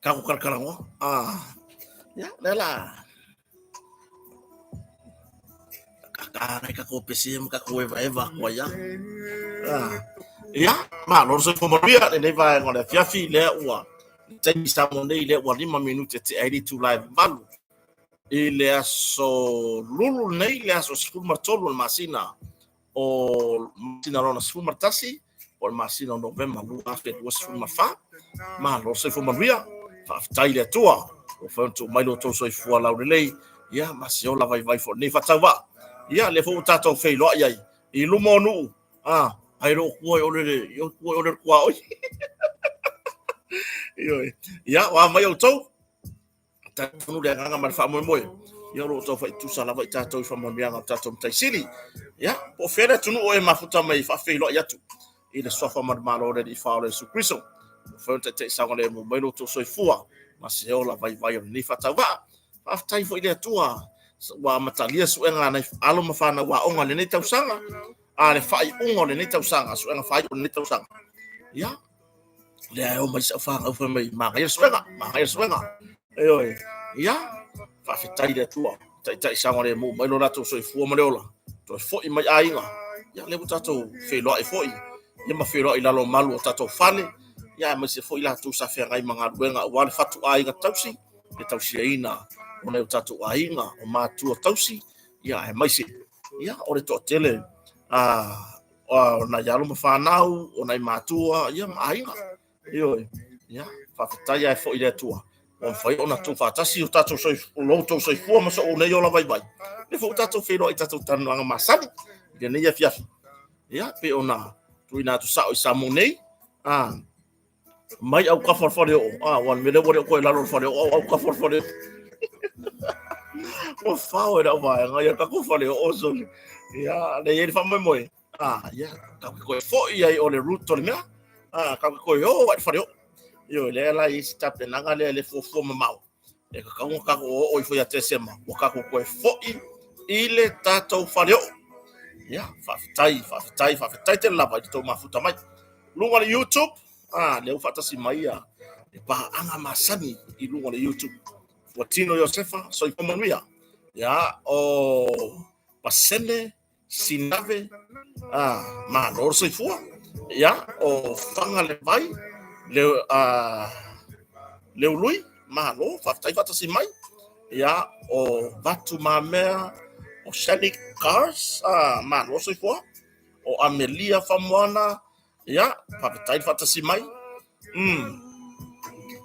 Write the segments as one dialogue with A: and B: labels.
A: Kako kalakalagoa. Ah. Ia, lea la. Ka nai kako pese ma kako eva eva ko ia. Ah. Ia, ma lo soifua manuia lenei vaega o le afiafi lea ua taimi Samoa nei lea ua 5 minute te ai le itula e 8 i le aso Lulu nei, le aso 13 o le masina o masina lona 11 o le masina o Novema 2024. Malo le soifua manuia, faafetai i le Atua ua mafai ona tuu mai lo outou soifua laulelei, ia ma se ola vaivai foi lenei faatauvaa. Ia lea foi ua tatou feiloai ai i luma o nuu, a ai lou kua i ole le i kua i ole le kuaoi. Ioe. Ia, o a mai outou, talitonu le agaga ma le faamoemoe, ia o lo o tau faitusa lava i tatou i faamanuiaga o tatou Matai Sili. Ia, po o fea le atunuu o e mafuta mai faafeiloai atu i le suafa manumalo o le Alii Faaola Iesu Keriso. Ua mafai ona taitai saogalemu mai lo outou soifua ma se ola vaivai o lenei faatauvaa. Faafetai foi i le Atua ua amatalia suega a nai alo ma fanau aoga i lenei tausaga, a le faaiuga o lenei tausaga, suega faaiu o lenei tausaga. Ia, lea e o mai sau fanau fai mai, manaia le suega, manaia le suega. Ioe, ia, faafetai i le Atua, taitai saogalemu mai lo latou soifua ma le ola, toe foi mai aiga. Ia, lea ua tatou feiloai foi, ia ma feiloai i lalo o malu o tatou fale, ia aemaise foi latou sa feagai ma galuega aua le fatuaiga tausi, le tausiaina o nai o tatou aiga, o matua tausi, ia aemaise, ia, o le toatele o nai alo ma fanau, o nai matua, ia ma aiga. Ioe, ia, faafetai ae foi i le Atua, ua mafai ona tuufaatasi o tatou soifua, lo outou soifua ma sou nei ola vaivai. Lea foi ua tatou feiloai i tatou talanoaga masani i lenei afiafi. Ia, pei ona tuuina atu sao i Samoa nei, mai autafa o le faleoo. Ah, ua le mea lea ua le o toe lalo o le faleoo, au autafa o le faleoo. Ua fao e lau vaega ia tatou faleoo soli. Ia, le i ai le faamoemoe. Ah, ia, tatou te toe foi ai o le route o le mea. Ah, tatou te toe o ai le faleoo. Ioe, lea la i ai se tapenaga lea le fuafua mamao. E tatau ona tatou oo ifo ia Tesema, ua tatou toe foi i le tatou faleoo. Ia, faafetai, faafetai, faafetai tele lava i le tou mafuta mai. Luga o le YouTube, ah, lea ua faatasi mai ia le paaga masani i luga o le YouTube. Fuatino Iosefa, soifua manuia. Ia, o Pasene Sinave, ah, malo le soifua. Ia, o Faga le Vai, le, ah, Leului, malo, faafetai faatasi mai. Ia, o Vatu Mamea, o Shani Cars, ah, malo soifua. O Amelia Famoana, Ia, faafetai le faatasi mai.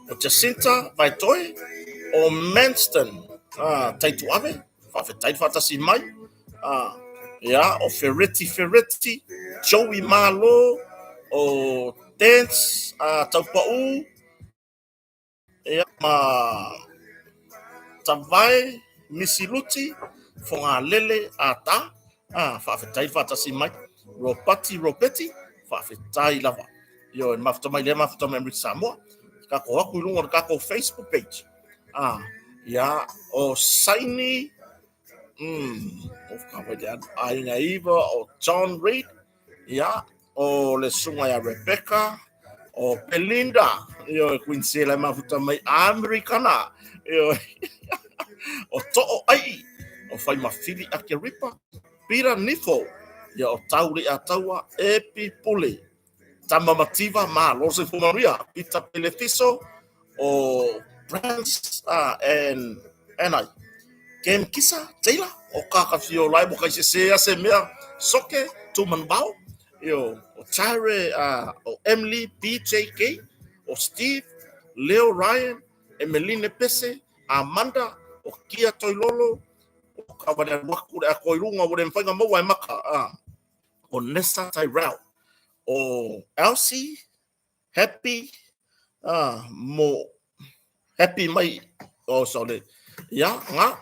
A: O Jacinta Vaitoe, o Manston Taituave, faafetai le faatasi mai. Ia, o Fereti Fereti, Joey Malo, o Dance Taupau, Ia, ma Tavae, Misiluti, Fogalele, Ata, a, faafetai le faatasi mai. Ropati, Ropeti, faafetai lava. Ioe, mafuta mai lea, mafuta mai Amerika Samoa. Tatou atu i luga o le tatou Facebook page. A, ia, o Saini, o ka wai le alu, Aiga Iva, o John Reid, ia, o le susuga ia Rebecca, o Belinda, ioe, Queensela e mafuta mai Amerikana, ioe, o Too Ai, o Faimafili Akeripa, Peter Nifo, ia o Tauri Ataua, Epi Pule, Tama Mativa, malo soifua manuia, Peter Pelefiso, o Brands and and I. Ken Kisa, Taylor, o Kakawhio Lai, mo kai se se ase mea, Soke, Tumanbao, io, o Tyre, o Emily, BJK, o Steve, Leo Ryan, Emeline Pese, Amanda, o Kia Toilolo, o Kawale Aluaku, le ako i lunga, ua le mawhai ngā maua e maka, o Nessa Tyrell, o Elsie, Happy mo Happy mai oh sorry ia nga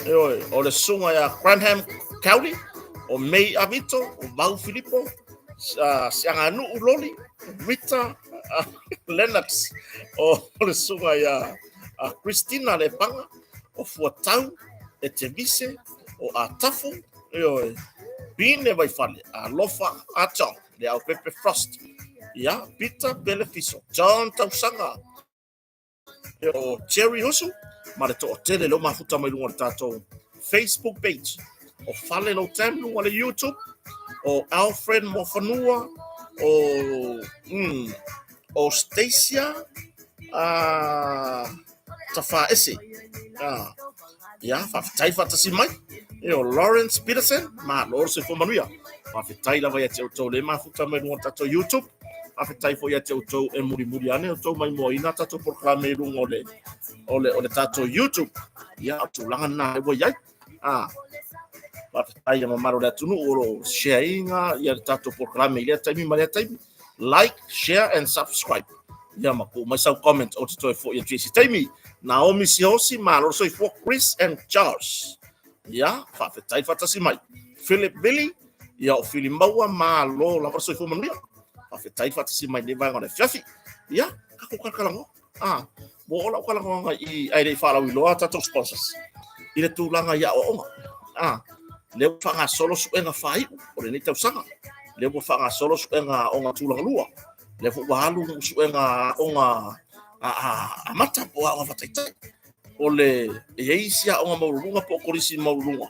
A: ioe o le susuga ia Granham Cowley o May Avito o Vau Filipo Siaganuu Loli Rita Lennox o le susuga ia Christina Lepanga o Fuatau Etevise o Atafu ioe Pine Vaifale Alofa Achong le Aupepe Frost. Ia, Peter Pelefiso, John Tausaga, o Jerry Husu, ma le toatele leo mafuta mai luga o le tatou Facebook page. O Fale Lo Tam luga o le YouTube, o Alfred Mofanua, o Stacia Tafaese. Ia, faafetai faatasi mai. E o Lawrence Peterson, malo le soifua manuia. Faafetai lava ia te outou le mafuta mai luga o le tatou YouTube. Faafetai foi ia te outou e mulimuli ane outou maimoaina tatou polokalame i luga o le tatou YouTube. Ia, o tulaga lena ua i ai. Faafetai i le mamalu o le atunuu o lo o share ina ia le tatou polokalame i lea taimi ma lea taimi. Like, share and subscribe. Ia ma tuu mai sau comment o te toe foi atu i se taimi. Naomi Sihosi, malo le soifua, Chris and Charles. Ia, faafetai faatasi mai. Philip Billy, ia o Fili Maua, malo lava le soifua manuia. Faafetai faatasi mai nei vaega o le afiafi. Ia, tatou talatalanoa. Ua oo lau talanoaga i ae le i faalauiloa tatou sponsors i le tulaga i aoaoga. Lea ua faagasolo suega faaiu o lenei tausaga. Lea ua faagasolo suega aoga tulaga lua. Lea foi ua alu suega aoga amata po o aoga faataitai. O le e i ai isi aoga maualuluga po o kolisi maualuluga,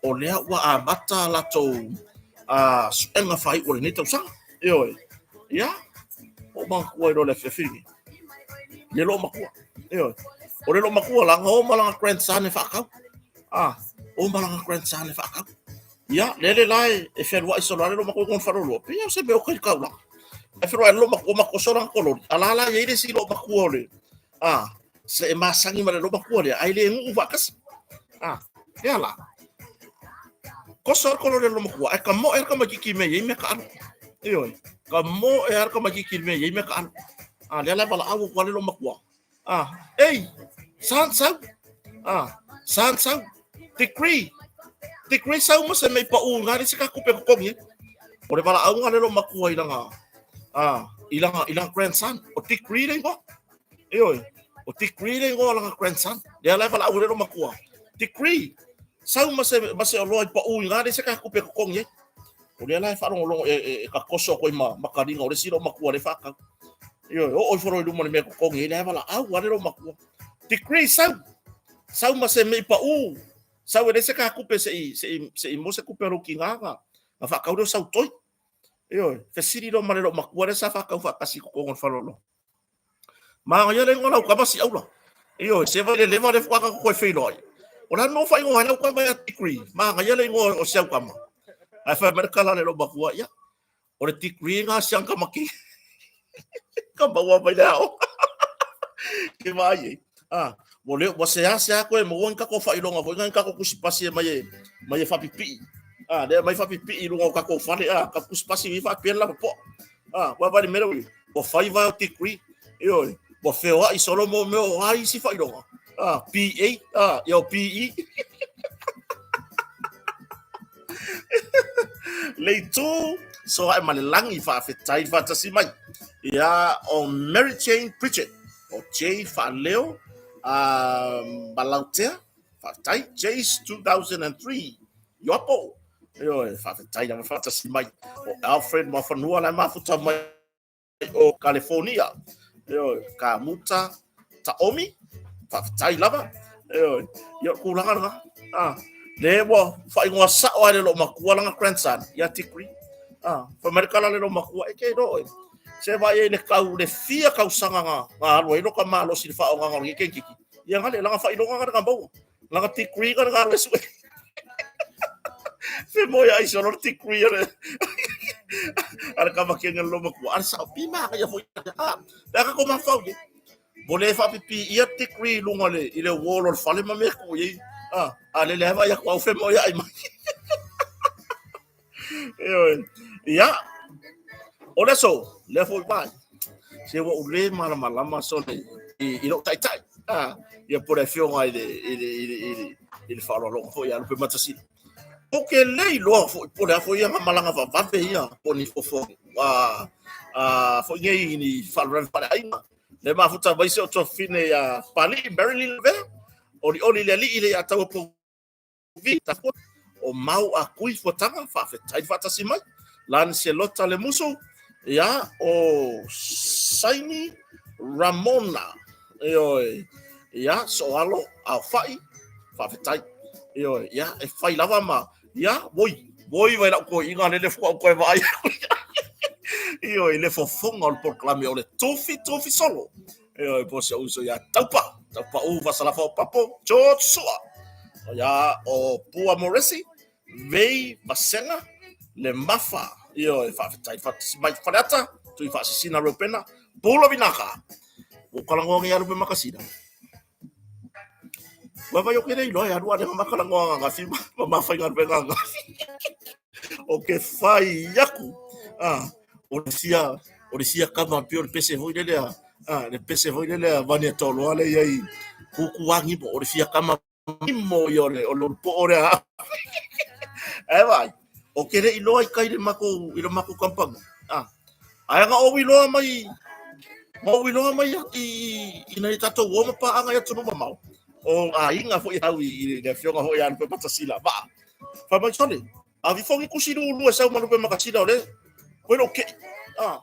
A: o lea ua amata latou suega faaiu o lenei tausaga. Ioe. Ia, ua ou manatua ai loa le afiafi lenei. Le loo matua. Ioe. O le loo matua la, na o ma lana grandson e faatau. O ma lana grandson e faatau. Ia, lele la e fealuai solo a le loo matua i kona faleoloa. Pei o se mea o kai taulaga. E fealuai le loo matua ma koso lana kololi. A la la i ai le isi loo matua o le, se e masani ma le loo matua lea, ae le nuu faatasi. Lea la. Koso le kololi a le loo matua, ae ka moe le tamaitiiti i mea e i ai mea taalo. Ioe. Ka moe lava le tamaitiiti i mea e i ai mea taalo. Lea la e valaau atu lava le loo matua. Ei, san sau. San sau. Degree. Degree sau ma se mea i pau ngā le se ka kupe totogi ai. O le valaauga le loo matua i lana, i lana grandson. O degree le igoa. Ioe, o degree le igoa o lana grandson. Lea la e valaau le loo matua. Degree. Sau ma se oloa i pau i ngā le se ka kupe totogi ai. O lea la e faalogologo e tatoso atu ai ma taliga o le isi loomatua lea e faatau. Ioe, oo ifo loa i luma o le mea e totogi ai, lea e valaau lava le loomatua. Degree sau! Sau ma se mea i pau! Sau e leai se ta tupe se i maua se tupe a lou tiga na faatau lea o sau toi. Ioe, fesili loa ma le loomatua lea sa faatau faatasi i totonu o le faleoloa. Manaia le igoa o lau tama Siaula. Ioe, se vaai le leva lea faatoa tatou toe feiloai. O le a le mea ua faaigoa ai lau tama ia Degree? Manaia le igoa o si au tama. Ae fai mai le tala a le loomatua, ia, o le degree lena a si ana tama ka maua mai le aoga. Ke vaai ai. Ua le, ua seasea toe maua ni tatou faailoga foi na ni tatou tusipasi e mai e faapipii. Lea mai faapipii i luga o tatou fale, ka tusipasi i faapea le lava poa. Ua vaai le mea lea ua i ai. Ua fai vae o degree, ioe, ua feoai solo mo mea o a isi faailoga. BA, ia o BE. Le itu, so ae ma le lagi faafetai faatasi mai. Ia, o Mary Jane Pritchard, o Jay Faaleo, Malautea, faafetai, Jace 2003, Ioapo. Ioe, faafetai lava faatasi mai. O Alfred Mafanua la e mafuta mai o California. Ioe, Kamuta Taomi, faafetai lava. Ioe, ia o tulaga lena. Le ua faaigoa sao lava e le loomatua lana grandson ia Tikri. Fai mai le tala a le loomatua, e ke iloa oe. Se vaai ai le tau le fia tausaga na alu ai loka malosi i le faaaogaga o lenei keikiki. Ia gale, lana faailoga gale na maua. Lana degree gale na alu e sue. Fe moe ai solo le degree ale. Ale ka makenga le loomatua. Ale sao pi manaia foi. Pe a ka ko mafau ye. Mo le faapipi ia degree i luga le i le wall o le fale ma mea tuu i ai. A lele lava vaai atu au femoeai mai. Ioe. Ia, o le aso, lea foi vaai. Se ua ou le malamalama sole i lou taitai. Ia po o le afioga i le i le i le i le i le faaaloaloga foi ia Lupematasila. Ou te le iloa foi po o le a foi ia malaga vavave ia po o ni fofo foi nei ni faalavelave faaleaiga. Le mafuta mai si ou tuafafine ia Papalii Marilyn Lavea, olioli le alii le ia taua pou vi tafua o mau a kui fuataga faafetai faatasi mai. Lani Selota Lemusu, Ia, o Saini Ramona. Ioe. Ia, Soalo, Aofai, faafetai. Ioe, ia, e fai lava ma, ia, voi, voi vai lau toeaina lele faatoa ou toe vaai atu. Ioe, le fofoga o le polokalame o le Tofi Tofi Solo. Ioe, po o si ou uso ia Taupa, Taupa U Vasalafa o Papo, George Sua. Ia, o Pua Moresi, Vei Vasega, Le Mafa, ioe, faafetai faatasi mai Faleata, Tui Faasisina Reupena, Pula Vinaka. Ua kalagoa nge alu pe makasina. Ua vai o ke nei loa e alu ale makalagoa ananafi ma mafaigaluega ananafi. O ke fai aku. Ah, o le fia, o le fia kama pei o le pese foi lele a, ah, le pese foi lele a Vania Toloa le iai kuku agimo, o le fia kama mo ia o le o le po'o lea. Ae vaai, o ke leʻi loa i kai le makou i le makou kampani. Ah. Ae na ou iloa mai na ou iloa mai i i nai tatou uo ma paaga i atunuu mamao. O aiga foi au i le afioga foi ia Lupematasila Vaa. Fai mai sole, a vi fongi kusi lulu e sau ma Lupemakasila o le koe lou keʻi. Ah.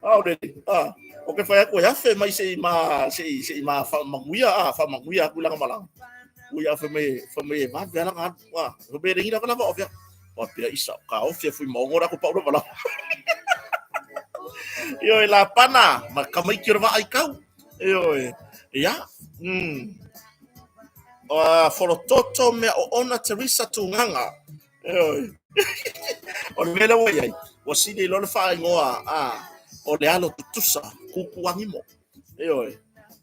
A: A o le a o ke fai atu e afe mai se i ma se i se i ma faamanuia a faamanuia atu i lana malaga. Ui a fai mai fai mai e vave ala na alu a fai mai e le lava lava o fea. Wa pea isa ka ofi e fui maongo la ko paula malaga. Ioe la pana ma kamaiki o le vaa i kau. Ioe. Ia. Folototo mea oona Teresa Tuganga. Ioe. O le mea lea ua i ai, ua sili loa le faaigoa a o le alo tutusa Kukuagimo. Ioe.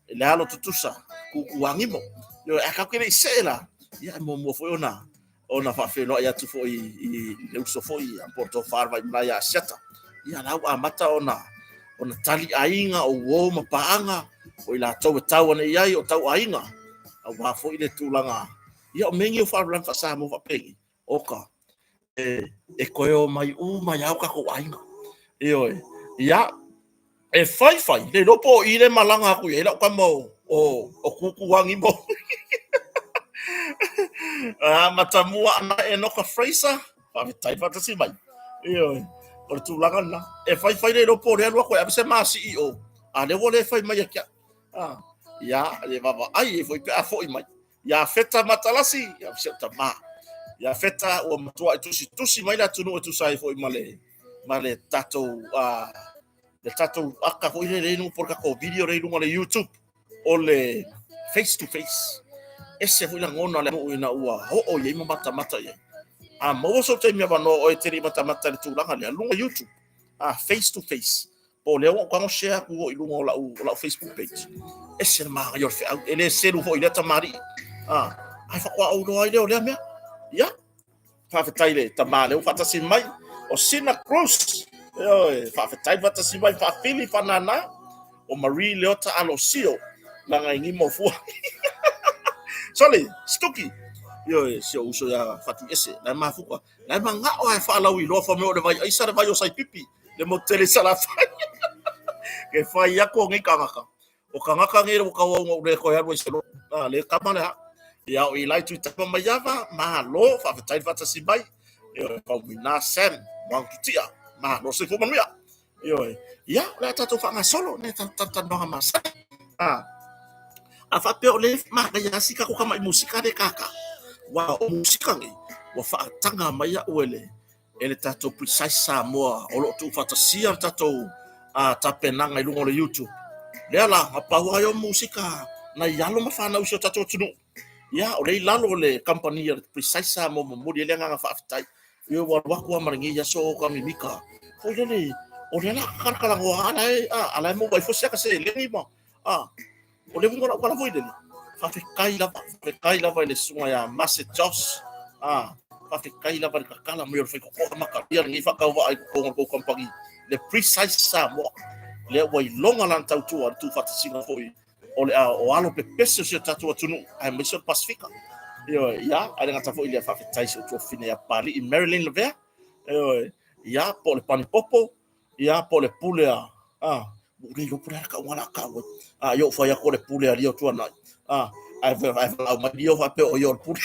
A: Le alo tutusa Kukuagimo. Ioe, ae tatou te le i see la, ia e muamua foi ona ona faafeiloai atu foi i le uso foi a po o le tofa Vaimalae ia Asiata. Ia la ua amata ona ona tali aiga o uo ma paaga o i latou e tau ane i ai o tau aiga aua foi le tulaga ia o mea nei o faalavelave faa-Samoa faapenei oka e toe o mai uma ai o tatou aiga. Ioe. Ia, e fai fai, le iloa po o i le malaga atu i ai lau tama o Kukuagimo. A, Matamua ana Enoka Fraser, faafetai faatasi mai. Ioe, o le tulaga lena. E fai fai le iloa po o le alu atu e ave se ma CEO, a lea ua le fai mai ia te au. A, ia, le vaavaai ai foi pe a foi mai. Ia Feta Matalasi, ia si ou tama. Ia Feta ua matuai tusitusi mai le atunuu e tusa ai foi ma le ma le tatou le tatou aka foi lele i luga po o le tatou video lea i luga o le YouTube o le face to face. Ese foi lagona o le atunuu ina ua oo i ai ma matamata i ai. A maua sou taimi avanoa oe e te le i matamata i le tulaga lea, luga YouTube, face to face. Po o lea ua ou tago share atu i luga o lau, o lau Facebook page. Ese le manaia o le feau. E le selu foi i lea tamalii. Ah, ae faatoa ou iloa ai lea o lea mea. Ia, faafetai le tama lea ua faatasi mai. O Sina Cruz. Ioe, faafetai faatasi mai, faafili, faanana. O Marie Leota Alosio. Laga i nimo fua. Sole, Stuki. Ioe, si ou uso ia Fatuiese. La e mafuka. La e manao e faalauiloa fa mea o le vai aisa le vai o Saipipi. Le motu tele i Salafai. Ke whai aku o nei kangaka. O kangaka nei ua kau au le koe alu ai se lo. A, le kama le ha. Ia o Eli Tuitama Maiava, malo, faafetai le faatasi mai. Ioe, Faumuina Sam, Moantutia, malo soifua manuia. Ioe, ia, o le a tatou faagasolo, nei talatalanoaga masani. A, a faapea o le manaia lava si tatou tamai musika lea kaka. Aua o musika nei, ua faataga mai au e le e le tatou Precise Samoa o lo o tuufaatasia le tatou tapenaga i luga o le YouTube. Lea la, na pau ai o musika nai alo ma fanau i si o tatou atunuu. Ia, o lea i lalo o le kamupani a le Precise Samoa momoli ai le agaga faafetai. Ia, ua alu atu lava ma lenei aso o ka mimika. Foi lele, o lea la kalakalanoa a la e, a la e maua ai foi se aka seleni ma, a, O le uiga o lau tala foi lele, faafetai lava, faafetai lava i le susuga ia Mase Joss, a, faafetai lava i le tatala mai o le faitotoa matalia lenei faatauvaa i totonu o le tou kamupani, le Precise Samoa, lea ua iloga lana tautua i le tuufaatasiga foi o le o alo pepese o si o tatou atunuu, aemaise o le Pasefika. Ioe, ia, ae le gata foi i lea, faafetai i si ou tuafafine ia Papalii Marilyn Lavea, ioe, ia, po o le Panipopo, Ia, po o le pule a, a, ua le iloa po o le a le tauga o le a tau ai. A, ia ou fai atu o le pule a Lio Tuanai. A, ae, ae valaau mai Lio faapea o ia o le pule.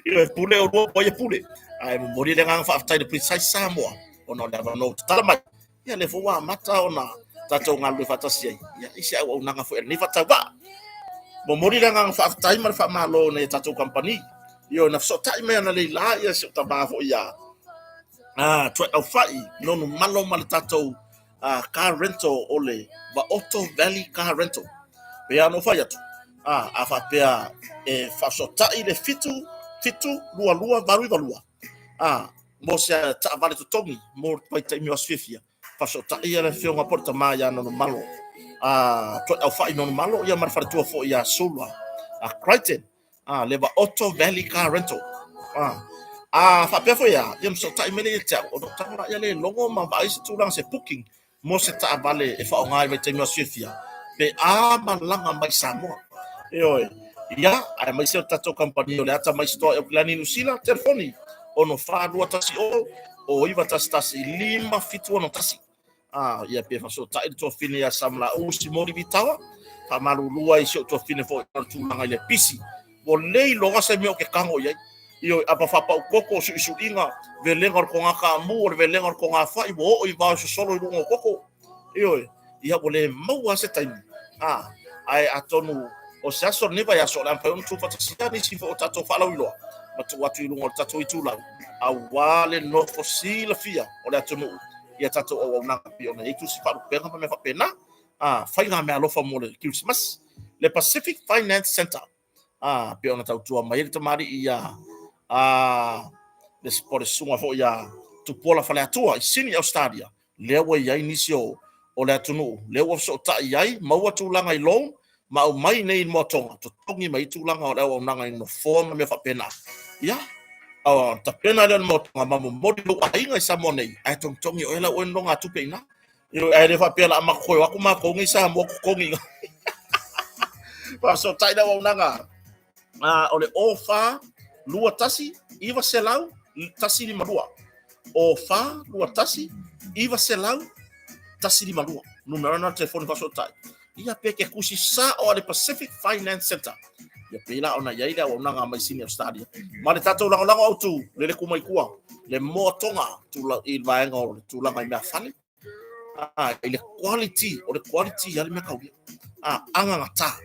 A: Ia, e pule olua po o ai e pule. Ae momoli le agaga faafetai i le Precise Samoa. Ona o le avanoa ua tatala mai, ia lea foi ua amata ona tatou galulue faatasi ai ia, i se auaunaga foi a lenei faatauvaa. Momoli le agaga faafetai ma le faamalo i nai a tatou kamupani. Ioe, na fesootai mai analeila ia si ou tama foi ia Tuaiaufai Nonu Malo ma le tatou car rental o le Vaoto Valley Car Rental. Pei lava ona ou fai atu, a faapea e faafesootai le 7 7 2 2 8 9 2 mo se taavale totogi mo le vaitaimi o aso fiafia, faafesootai ia le afioga po o le tama ia Nonumalo, Tuaiaufai Nonumalo ia ma le faletua foi ia Sula Crichton, le Vaoto Valley Car Rental. A faapea foi lava, ia ma fesootai mai lea ia te au, ona ou tago lea le logo ma vaai se tulaga se booking mo se taavale e faaaoga i vaitaimi o aso fiafia pe a malaga mai Samoa. Ioe, ia, aemaise o le tatou kamupani o le Ata Mai Store i Aukilani, Niu Sila, telefoni 6421 o 911 5761. Ia pe faafesootai le tuafafine ia Samalauu Simoli Vitawa, faamalulu ai i si ou tuafafine foi o le tulaga i le pisi. Ua le iloga se mea ou te tago i ai. Ioe, apa faapau koko, o suisuiga, velega o le toga taamu, o le velega o le toga fai, ua oo i vao e sosolo i luga o koko. Ioe, ia ua le maua lava se taimi. Ae atonu o se aso o lenei vaiaso o le a mafai ona tuufaatasia nisi foi o tatou faalauiloa ma tuu atu i luga o le tatou itulau, aua le nofo silafia o le atunuu i a tatou auaunaga pei ona i ai tusi faalupega ma mea faapena. Faiga meaalofa mo le Kerisimasi. Le Pacific Finance Centre, pei ona tautua mai ai le tamalii ia le po o le susuga foi ia Tupuola Faleatua i Sini Ausetalia, lea ua i ai nisi o le atunuu lea ua fesootai i ai, maua tulaga i loan ma aumai nei i le moatoga, totogi mai ai tulaga o le auaunaga i nofoa ma mea faapena. Ia, tapena lea o le moatoga ma momoli lou aiga i Samoa nei, ae togitogi e oe lau oe nonogatupe i ina. Ae le faapea o le a matou toe o atu matou nei i Samoa totogi i ina. Faafesootai le auaunaga o le 04 21 900 152. 04 21 900 152. Numera lena o le telefoni faafesootai. Ia pe te tusi sao a le Pacific Finance Centre. Ia pei la ona i ai le auaunaga mai Sini Australia. Ma le tatou lagolago autu, lele tu mai tua, le moatoga i le vaega o le tulaga i mea fale, i le quality, o le quality a le mea taulia. Agagata.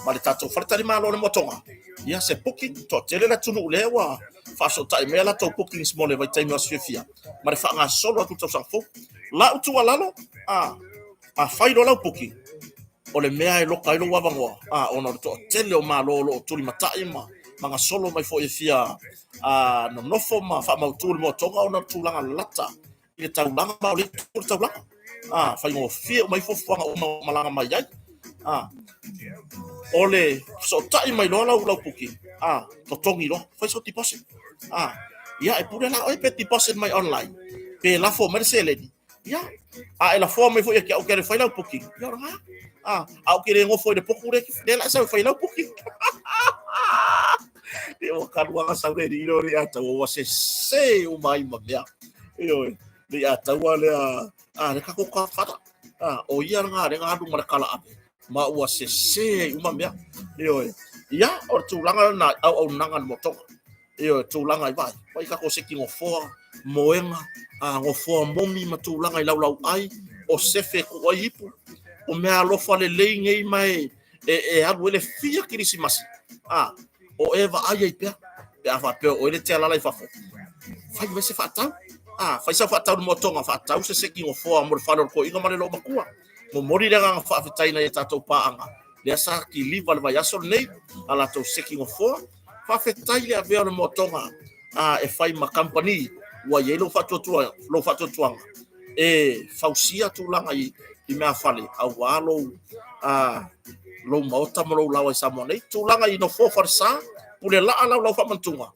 A: Ma le tatou faletalimalo le moatoga, ia se booking, toatele le atunuu lea ua faafesootai mai a latou bookings mo le vaitaimi o aso fiafia, ma le faagasolo atu i le tausaga fou. Lau tuualalo, Afai loa lau booking, o le mea e loka ai lou avanoa, ona o le toatele o Malo o lo o tulimatai ma gasolo mai foi e fia nonofo ma faamautu le moatoga ona o le tulaga lalata i le taulaga ma o le itu o le taulaga. Faigofie uma ai fuafuaga uma o malaga mai ai. O le fesootai mai loa lau booking, totogi loa, fai sau deposit. Ia e pule la oe pe deposit mai online, pe lafo mai le seleni, Ia, a e lafoa mai foi ia te au ke fai lau booking. Ia ora nga. A, a o ke le ngofo i le poku le, le la sau fai lau booking. Ia ua kaluanga sau le ni ro le a tau ua se se o mai ma mea. Ioe, le a taua le a le kako ka fara. A, o ia nga le nga lu ma le kala ave. Ma ua se se ai uma mea. Ioe. Ia, o le tulaga lena auaunaga le motoga. Ioe, tulaga i vai. Vai kako seki ngofoa, moega, ngofoa momi ma tulaga i laulauai, o sefe e kuu ai ipu. O mea alofa lelei nei ma e, e, e alu ai le fia kerisimasi. O e vaai ai pea, pe a faapea o oe le te alala i fafo. Fai mai se faatau. Fai sau faatau i le moatoga, faatau se seki ngofoa mo le fale o le toeaina ma le loomatua. Momoli le agaga faafetai nai a tatou paaga, lea sa kiliva le vaiaso lenei, a latou seki ngofoa. Faafetai le avea o le moatoga e fai ma kamupani ua i ai lou faatuatua, lou faatuatuaga e fausia tulaga i mea fale aua lou lou maota ma lou laoa i Samoa nei. Tulaga i nofoa falesa, pule laa lau lau faamantuga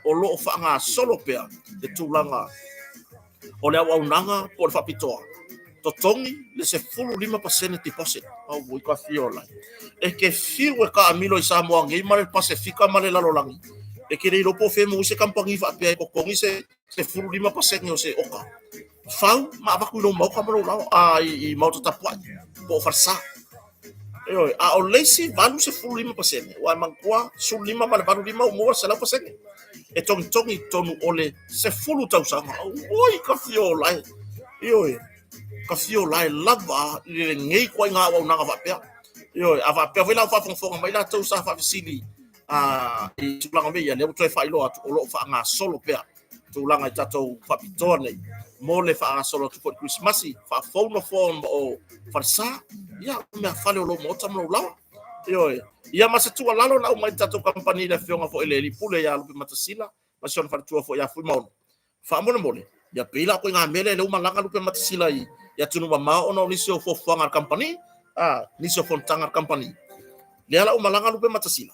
A: o lo o faagasolo pea le tulaga o le auaunaga po o le faapitoa. Totogi le 15% deposit. Auoi ka fia ola. E ke fiu e kaamilo i Samoa nei ma le Pasefika ma le lalolagi. E ke le iloa po o fea e maua ai se kamupani faapea e totogi se 15% o se oka. Fau ma avatu i lou maota ma lou laoa, i maota tapuai po o falesa. Ioe, a o le isi 85%, ua e manatua 15 ma le 85 ua maua le 100%. E togitogi i totonu o le 10 tausaga. Oi, ka fia ola e. Ioe, ka fia ola e lava i lenei ituaiga auaunaga faapea. Ioe, a faapea foi la o faafogafoga mai latou sa faafesili i tulaga o mea ia, lea ua toe faailoa atu o lo o faagasolo pea tulaga i tatou faapitoa nei mo le faagasolo atu foi i le Kerisimasi, faafou nofoa o falesa, ia, o meafale o lou maota ma lou laoa. Ioe. Ia ma se tuualalo na aumai i le tatou kamupani i le afioga foi i le Alii Pule ia Lupematasila ma si ona faletua foi ia Fuimaono. Faamolemole, ia pei la o ituaiga mea lea lea ua malaga Lupematasila i atunuu mamao ona o nisi o fuafuaga a le kamupani, nisi o fonotaga a le kamupani. Lea la ua malaga Lupematasila.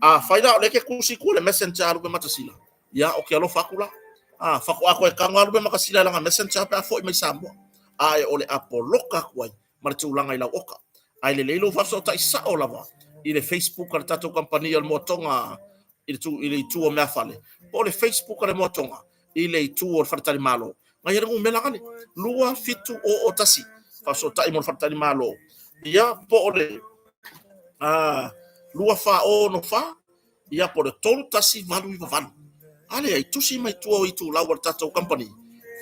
A: Afai la o lea e te tusi i tua i le messenger a Lupematasila, ia ou te alofa atu la. Faatoa toe tago lava Lupematasila i lana messenger pe a foi mai Samoa. Ae o le a poloka atu ai ma le tulaga i lau oka. Ae lelei lou faafesootai sao lava i le Facebook a le tatou kamupani o le Moa Tonga i le itu o meafale, po o le Facebook a le Moa Tonga i le itu o le faletalimalo. Na i ai le numera gale, 2701, faafesootai mo le faletalimalo. Ia, po o le 2464, ia po o le 31898. A leai, tusi mai tua o itulau a le tatou kamupani,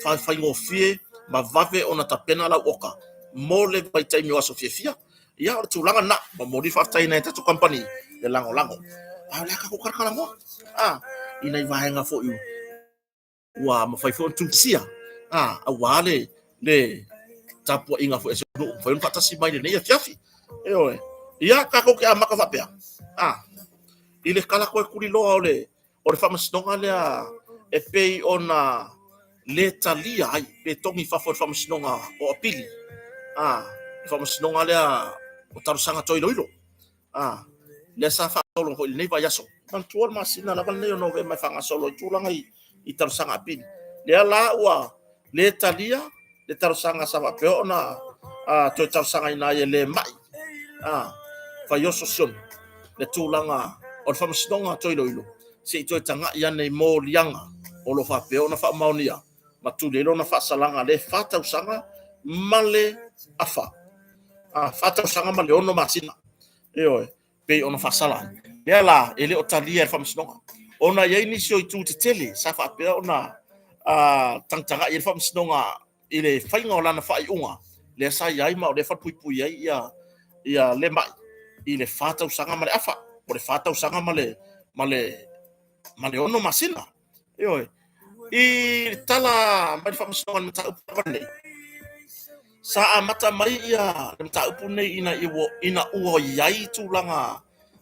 A: faigofie ma vave ona tapena lau oka mo le vaitaimi o aso fiafia. Ia, o le tulaga lena, momoli faafetai i nai a tatou kamupani le lagolago. A o le a tatou talatalanoa i nai vaega foi ua mafai foi ona tusia aua le le tapuaiga foi a si nuu mafai ona faatasi mai lenei afiafi. Ioe. Ia, tatou te amata faapea i le tala toe tuliloa o le o le faamasinoga lea e pei ona le talia ai pe togi i fafo e le faamasinoga o apili, le faamasinoga lea o talosaga toe iloilo, lea sa faagasolo foi i lenei vaiaso. Manatua le masina lava lenei o Novema e faagasolo ai tulaga i talosaga apili. Lea la ua le talia le talosaga sa faapea ona toe talosagaina ai e le mai Faioso Sione le tulaga o le faamasinoga toe iloilo se i toe tagai ane i moliaga o lo o faapea ona faamaonia ma tuli ai lona faasalaga le 4 tausaga ma le afa, 4 tausaga ma le 6 masina. Ioe, pei ona faasala ai. Lea la, e le o talia e le Faamasinoga, ona e i ai nisi o itu tetele sa faapea ona tagatagai ai le Faamasinoga i le faiga o lana faaiuga, lea sa i ai ma o lea e falepuipui ai ia le mai i le 4 tausaga ma le afa, po o le 4 tausaga ma le 6 masina. Ioe. I le tala mai le Faamasinoga i le mataupu lava lenei, sa amata mai ia le mataupu lenei ina ua i ai tulaga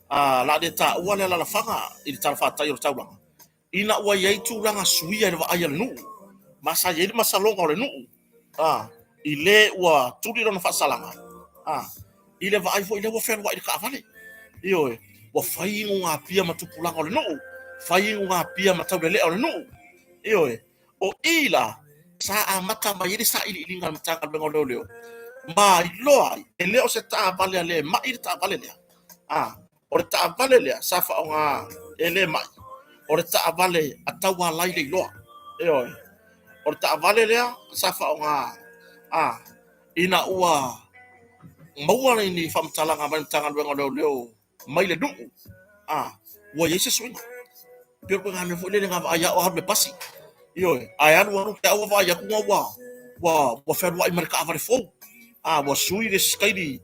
A: o le a le taua le alaalafaga i le talafatai o le taulaga, ina ua i ai tulaga suia i le vaai a le nuu, ma sa i ai le masaloga o le nuu i le ua tuli lona faasalaga, i le vaai foi lea ua fealuai i le taavale. Ioe, ua fai inugapia ma tupulaga o le nuu, fai inugapia ma taulelea o le nuu. Ioe, o i la sa amata mai ai le sailiiliga a le Matagaluega o Leoleo ma iloa ai e le o se taavale a le mai le taavale lea. O le taavale lea sa faaaoga e le mai, o le taavale a Taualai Leiloa. Ioe, o le taavale lea sa faaaoga ina ua maua ni faamatalaga mai le Matagaluega o Leoleo mai le nuu, ua i ai se suiga. Pei o le ituaiga mea foi lele na vaai lava o alu i le pasi. Ioe, ae alu alu te au ua vaai atu ua fealuai ma le taavale fou. Ua sui le sikaili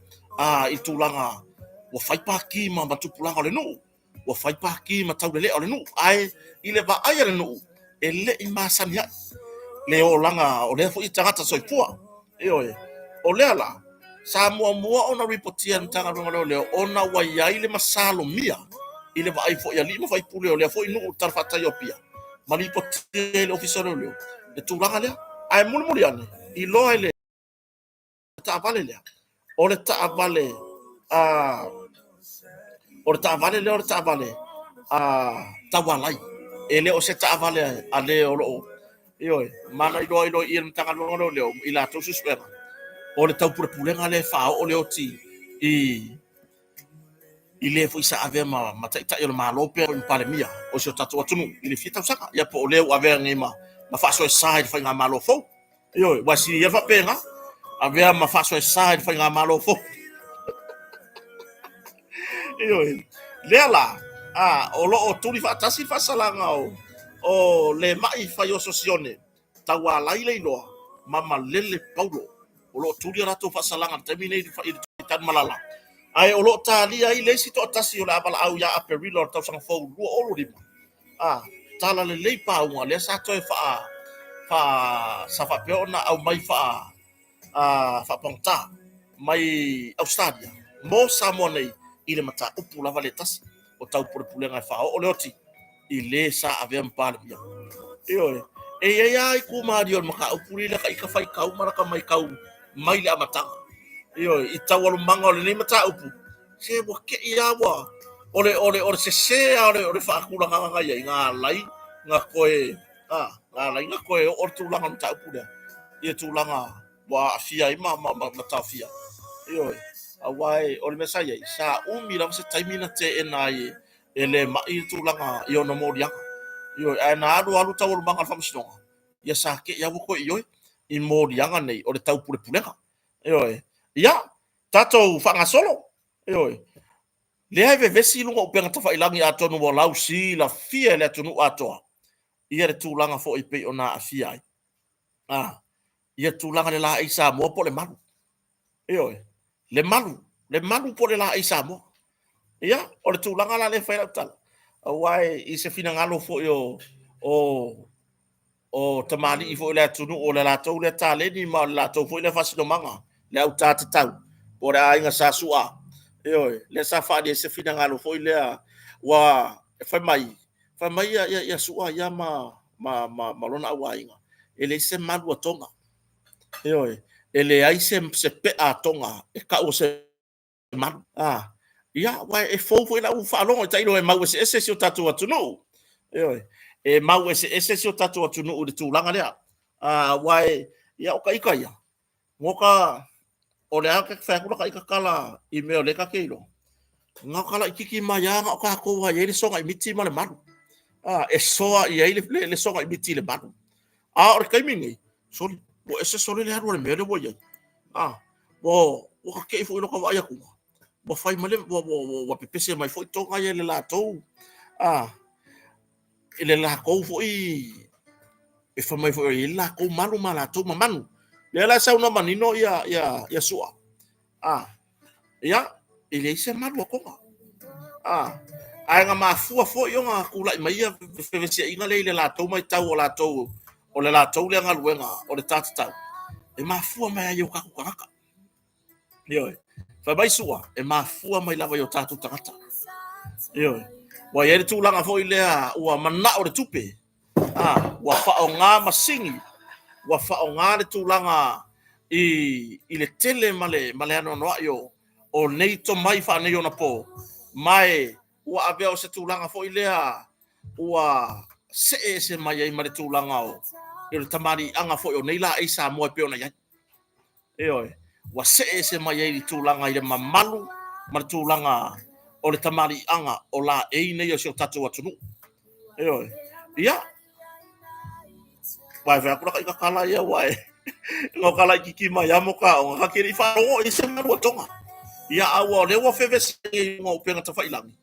A: i tulaga ua fai paki ma tupulaga o le nuu, ua fai paki ma taulelea o le nuu. Ae i le vaai a le nuu, e le i masani ai le olaga o lea foi tagata soifua. Ioe, o lea la, sa muamua ona ripotia e le Matagaluega o Leoleo ona ua i ai le masalomia i le vaai foi a alii ma faipule o lea foi nuu i le talafatai o Apia, ma lipotia i le Ofisa o Leoleo le tulaga lea. Ae mulimuli ane, iloa i le taavale lea, o le taavale a o le taavale lea o le taavale a Taualai, e le o se taavale a le o lo o, ioe, ma na iloa iloa i le Matagaluega o Leoleo i latou suesuega, o le taupulepulega lea e faaoo le oti i le foi sa avea ma taitai o le Malo pe ma Palemia o si o tatou atunuu i le fia tausaga, ia po o lea ua avea nei ma faasoesa i le faigamalo fou. Ioe, ua sili ia faapena, avea ma faasoesa i le faigamalo fou. Ioe. Lea la, a, o lo o tuli faatasi le faasalaga o, o Lemai Faioso Sione, Taualai Leiloa ma Malele Paulo. O lo o tuli a latou faasalaga i le taimi nei i le Tanumalala. Ae o lo o talia ai le isi toatasi o le a valaau ia Aperila o le tausaga fou 2025. A, tala lelei pauga lea sa toe faa, faa, sa faapea ona aumai faa, a, faapagata mai Ausetalia mo Samoa nei i le mataupu lava le tasi o taupulepulega e faaoo le oti i le sa avea ma Palemia. Ioe, e i ai lava itu malie o le mataupu lenei i laka ita faitau ma laka maitau mai le amataga. Ioe, i taualumaga o lenei mataupu, se ua te i lava ua, o le, o le, o le sese lava o le, o le faatulagaga na i ai, na ala ai na toe, a, na ala ai na toe oo le tulaga o le mataupu lea i le tulaga ua aafia ai ma, ma, ma, ma taofia. Ioe, aua e, o le mea sa i ai, sa umi lava se taimi na teena ai e, e le mai le tulaga i ona moliaga. Ioe, ae na alu alu taualumaga a le faamasinoga, ia sa te i lava ua toe ioe i moliaga nei o le taupulepulega. Ioe, ia, tatou faagasolo. Ioe, lea e vevesi i luga o upega tafailagi atonu ua lausilafia e le atunuu atoa ia le tulaga foi e pei ona aafia ai. A, ia tulaga le laei Samoa po o le malu. Ioe, le malu, le malu po o le laei Samoa. Ia, o le tulaga la lea e fai lau tala, aua i se finagalo foi o, o, o tamalii foi o le atunuu, o le latou lea taleni ma o le latou foi lea faasinomaga, le au tā tatau, po o le aiga Sa Su'a. Ioe, lea sa faaali ai se finagalo foi lea, ua fai mai, fai mai ia, ia, ia Su'a ia ma, ma, ma, ma lona auaiga, e leai se malu a Toga. Ioe, e leai se, se pe'a a Toga e tau o se malu. A, ia, aua e fou foi lau faalogo i tailo e mau eseese si o tatou atunuu. Ioe, e mau eseese si o tatou atunuu i le tulaga lea. A, aua e, ia, o ta ita ia, mo ka, o le a ka fai atu la ta ita tala i mea o lea ta te iloa. Na o ka laititi mai lava na o tatou a i ai le soga i miti ma le malu. A, e soa i ai le, le, le soga i miti i le malu. A o le taimi nei, sole, ua ese sole le alu a le mea lea ua i ai. A, ua, ua kake'i foi i lota vaai atuga, ua fai mai le, ua, ua, ua, ua pepese mai foi Toga ia i le latou, a, i le latou foi, e fai mai foi o i ai le latou malu ma latou mamanu. Lea la e saunoa manino ia, ia, ia Su'a. A, ia, e leai se malu a Toga. A, ae na mafua foi ona tulai mai ia fevesiaiga lea i le latou matau o latou, o le latou lea galuega o le tā tatau, e mafua mai ai i o tatou tagata. Ioe. Fai mai Su'a, e mafua mai lava i o tatou tagata. Ioe. Ua i ai le tulaga foi lea ua manao le tupe, a, ua faaaoga masini, ua faaaoga le tulaga i, i le tele ma le, ma le anoanoai o, o nei tomai faaneionapo, ma e ua avea o se tulaga foi lea ua see ese mai ai ma le tulaga o, o le tamaliiaga foi o nei laei Samoa e pei ona i ai. Ioe, ua see ese mai ai i le tulaga i le mamalu ma le tulaga o le tamaliiaga o laei nei o si o tatou atunuu. Ioe, ia, aua e fai atu la ita tala ia aua e no ka laititi mai lava mo ka aoga, ka te le i faalogo i se malu a Toga. Ia, a ua o lea ua fevesi i luga o upega tafailagi,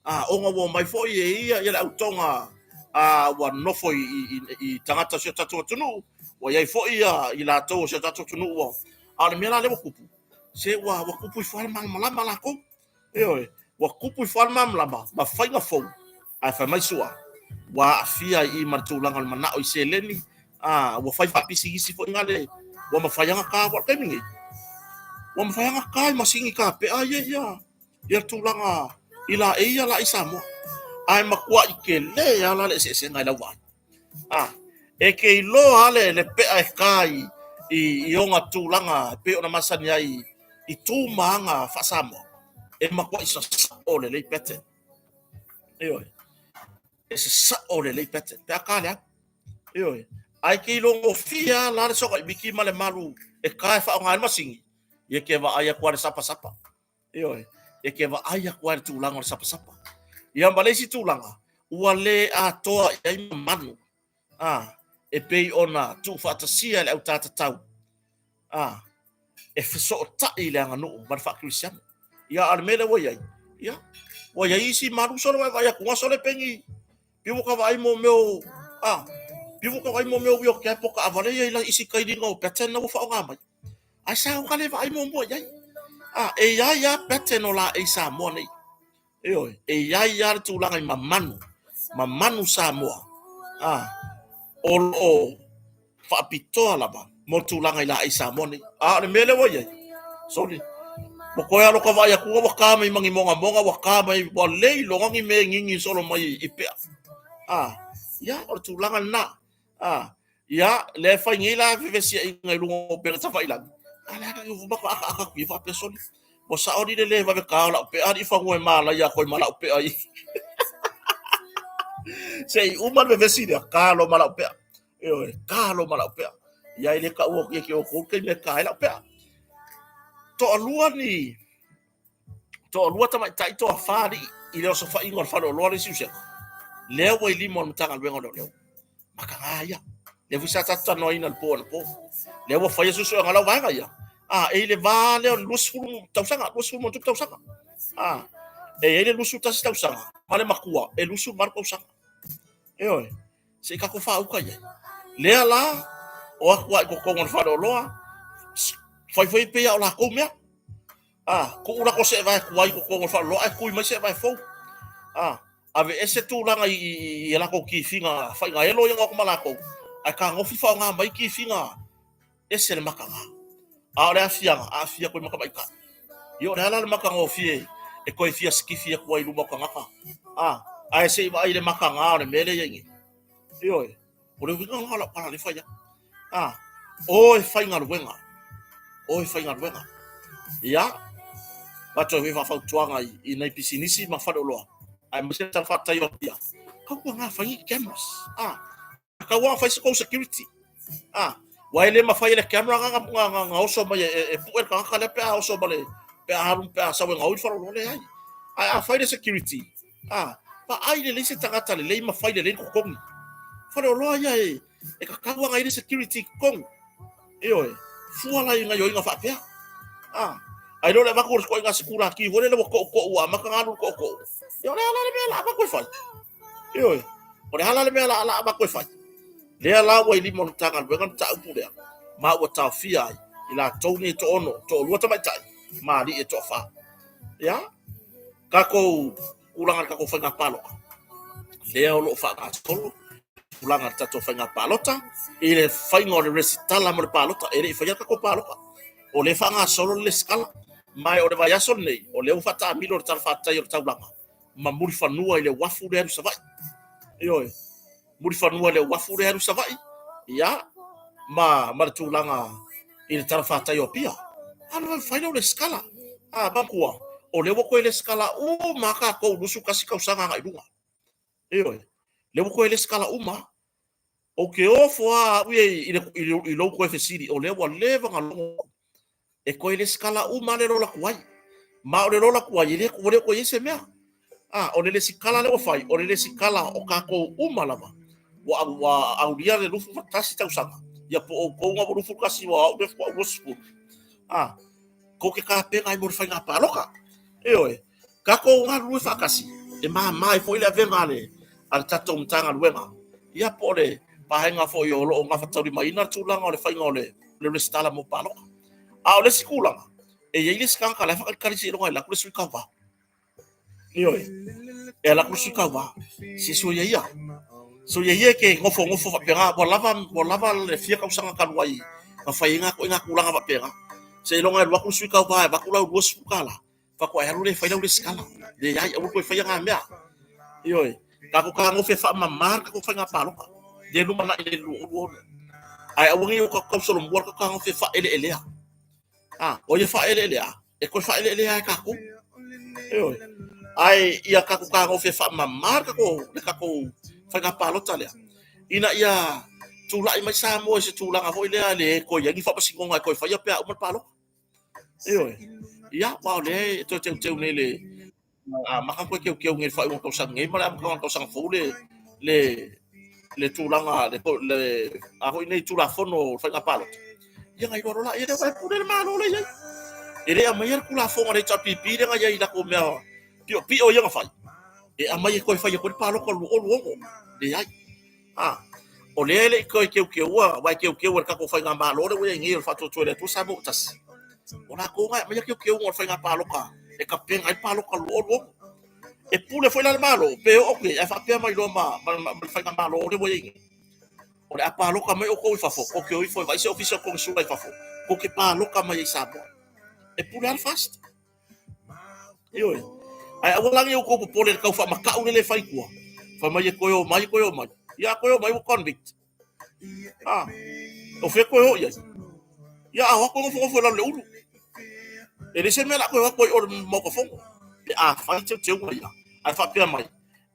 A: a ona ua omai foi e ia ia le au Toga a ua nofo i, i, i, i tagata o si o tatou atunuu, ua i ai foi ia i latou o si o tatou atunuu ua, a o le mea la lea ua tupu, se ua, ua tupu ifo lava le malamalama latou. Ioe, ua tupu ifo lava le malamalama ma faiga fou, ae fai mai Su'a, ua aafia ai i ma le tulaga o le manao i seleni, a ua fai faapisinisi foi ngale, ua mafai lava ona ta, aua o le taimi nei, ua mafai lava ona ta i masini kapea ia ia ia tulaga i laei ia laei Samoa. Ae matuai tele lava la le eseesega i lau vaai. A, e te iloa lava le, le pea e ta i, i, i ona tulaga e pei ona masani ai i tu ma aga faa-Samoa, e matuai sasao lelei pattern. Ioe. E sasao lelei pattern. Pe a ta le alu. Ioe. Ae te iloa gofie lava la le soga i miti ma le malu e ta e faaaoga ai le masini, ia te vaai atu lava i le sapasapa. Ioe, e te vaai atu ai le tulaga o le sapasapa. Ia ma le isi tulaga, ua le atoa i ai mamalu, a, e pei ona tuufaatasia e le au tā tatau, a, e fesootai i le aganuu ma le faakerisiano. Ia, a o le mea lea ua i ai, ia, Ua i ai isi malu solo vaai atu solo pengi. Piu ka vaai mo mea a piu ka vaai mo mea o wheelchair po kaavale ia i la isi kailiga o pattern na ua faaaoga mai. Ae sa o ka le vaai muamua i ai. A e i ai lava pattern o laei Samoa nei. Ioe, e i ai lava le tulaga i mamanu, mamanu Samoa, a o lo o faapitoa lava mo le tulaga i laei Samoa nei. A o le mea lea ua i ai, soli, ua toe alo ka vaai atu ua ta mai ma ni mogamoga, ua ta mai, ua le iloga ni mea e gigi solo mai i pea. A, ia, o le tulaga lena. A, ia, lea e fai nei la fevesiaiga i luga o upega tafailagi, a o le a la ua akaaka atu ia faapea, soli, ua sao alii le le vave ta o lau pea alii fanua e malaia atu ai ma lau pea i. Se i uma le vevesi lea, ta loa ma lau pea. Ioe, ta loa ma lau pea. Ia e le taua atu ia te outou le taimi e ta ai lau pea. Toalua ni toalua tamaitai toafa alii i le osofaiga o le faleoloa le isi usega. Lea ua i lima o le Matagaluega o Leoleo. Makaga ia. Lea foi sa tatou talanoaina i le po anapo. Lea ua faia suesuega a lau vaega ia. A, e i le va lea o le 20 tausaga, 20 ma tupu tausaga. A, e i ai le 21 tausaga ma le matua e 28 tausaga. Ioe, se i tatou faauta i ai. Lea la, o atu lava i totonu o le faleoloa, fai foi pei lava o latou mea. A, tuu latou seevae tuai i totonu o le faleoloa ae tui mai seevae fou. A, aveese tulaga i a latou kifiga faigaelo ia na o atu ma latou, ae tagofi faaaoga mai kifiga ese le makaga. A o le aafiaga, aafia atu ai ma tamaitai. Ia o le a la le matagofie e toe fia sikifi atu ai i luma o tagata? A, ae se i vaai i le makaga o le mea lea e i ai nei. Ioe, o le uiga lena o lau tala lea e fai atu. A, o e faigaluega, o e faigaluega. Ia, avatu ai foi faafautuaga i nai pisinisi ma faleoloa, aemaise le tala faataio atu ia, tautuana fai ni cameras. A, tau lava fai se tou security. A, ua e le mafai e le camera na oso mai e pue le tagata lea pe a oso ma le, pe a alu, pe a sau e gaoi le faleoloa, leai. Ae a fai le security, a, vaai lelei se tagata lelei ma fai lelei le totogi. Faleoloa ia e, e tatau lava ona i ai le security i totonu. Ioe, fua la i gaoioiga faapea. A, ae le o le avatu o le ituaiga sikulaki foi lele ua tootoo ua amata ona alu le tootoo. Ia o le a la le mea o le a avatu e fai? Ioe, o le a la le mea o le a avatu e fai? Lea la ua i lima o le Matagaluega le mataupu lea, ma ua taofia ai i latou nei e toaono, toalua tamaitai ma alii e toafa. Ia, tatou tulaga i le tatou faiga palota, lea o lo o faagasolo tulaga i le tatou faiga palota i le faiga o le resitala mo le palota. E le i faia le tatou palota, o lea e faagasolo le resitala. Ma o le vaiaso lenei, o lea ua faataamilo le Tala Faatatau o le Taulaga ma Mulifanua i le uafu lea alu i Savaii. Ioe, Mulifanua i le uafu lea alu i Savaii, ia, ma le tulaga i le talafatai o Apia. Alu alu fai lea o le resitala. A, manatua, o lea ua toe resitala uma lava tatou 21 tausaga agai i luga. Ioe, lea ua toe resitala uma lava. Ou te ofo lava au ia i lou toe fesili, o lea ua leva ona logo e toe lesitala uma le lola tuai. Ma o le lola tuai, e le, ua le toe i ai se mea. A, o le lesitala lea ua fai, o le lesitala o tatou uma lava, ua aulia le 21 tausaga, ia po o outou na ua 21, ua au lea faatoa 20. A, tou te tapena ai mo le faiga palota. Ioe, tatou galulue faatasi, e mama ai foi le avega a le, a le tatou Matagaluega, ia po o le vaega foi o lo o gafataulimaina le tulaga o le faiga o le resitala mo palota. A o le isi tulaga, e i ai le isi tagata la e faatalitali seiloga e alu atu le sui tauva. Ioe, e alu atu le sui tauva, se soia ia. Soia ia e te nofonofo faapena, ua lava le fia tausaga talu ai na fai ai ituaiga tulaga faapena. Seiloga e alu atu le sui tauva e avatu lau $20, faatoa e alu lea e fai lau resitala. Leai, aua le toe faia na mea. Ioe, tatou fetagofi e faamama le tatou faiga palota lea e lumanai i le 2026. Ae aua ne i o tatou tausolomua le tatou fetagofi e faaeleelea. A, o ia faaeleelea, e toe faaeleelea lava e tatou. Ioe, ae ia tatou fetagofi e faamama le tatou faiga palota lea, ina ia tulai mai Samoa i se tulaga foi lea e le toe i ai ni faamasinoga e toe faia pe a uma le palota. Ioe. Ia, aua o lea e toe teuteu nei le amata ona toe teuteu nei i le faaiuga o le tausaga nei ma le amataga o le tausaga fou le tulaga le a foi nei Tulafono o Faiga Palota. Ia na iloa loa lea ua e pule le Malo lea e i ai. E le aumaia le Tulafono a le HRPP lea na i ai i latou mea piopio ia na fai, e aumai e toe fai atu ai le palota 2026. Leai. A, o lea e le i toe teuteua, aua e teuteu e le tatou Faigamalo lea ua i ai nei o le Faatuatua i le Atua Samoa ua Tasi, o latou na e aumaia teuteuga o le faiga palota e tapena ai le palota 2026. E pule foi la le Malo pe oo atu i ai ae faapea mai loa ma le Faigamalo lea ua i ai nei, o le a palota mai outou i fafo, tou te o ifo e vaai se ofisa o le Konesula i fafo, tou te palota mai ai i Samoa. E pule lava le FAST. Ioe. Ae aua la ne i outou popole i le tau faamatau lele e fai i tua. Fai mai e toe o mai, toe o mai. Ia a toe o mai ua convict. Ah, o fea toe o i ai? Ia a o atu e nofonofo i lalo o le ulu. E leai se mea o le a toe o atu ai i o i le Maota Fono. Pe a fai teuteuga ia, ae faapea mai,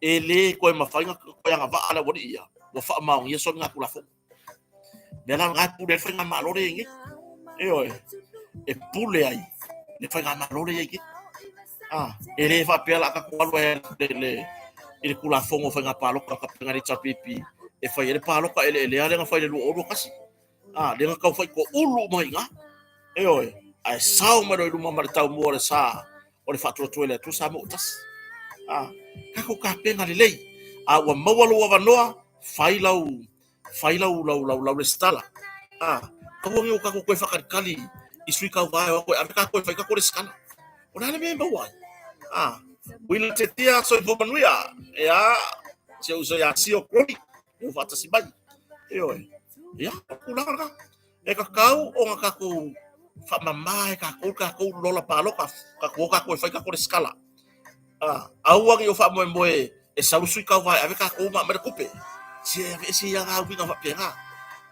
A: e le toe mafai ona toe agavaa le aualii ia, ua faamaonia soligatulafono. Mea la lena e pule ai le faigamalo lea e i ai nei. Ioe, e pule ai le faigamalo lea e i ai nei. Ah, e le faapea la tatou alu ai i le Tulafono o Faiga Palota a le Kapena HRPP e fai ai le palota eleelea lea na fai i le 2021. Ah, lea na tau fai toulu uma ai i ina. Ioe, ae sao mai loa i luma ma le taumua o le sa o le Faatuatua i le Atua Samoa ua Tasi. Ah, tatou tapena lelei. A ua maua lou avanoa, fai lau fai lau lau lau lau resitala. Ah, aua ne i o tatou toe faatalitali i sui tauva e o atu e ave tatou e fai tatou resitala. O le a le mea e maua ai? Ah, uila tetia soifua manuia. Ea, si ou uso ia Sio Crony, ua faatasi mai. Ioe. Ia, o le tulaga lena. E tatau ona tatou faamama e tatou le tatou lola palota, tatou o tatou e fai tatou resitala. Ah, aua ne i o faamoemoe e sau le sui tauva e ave tatou ma aumai le tupe. Se aveese ia na uiga faapena.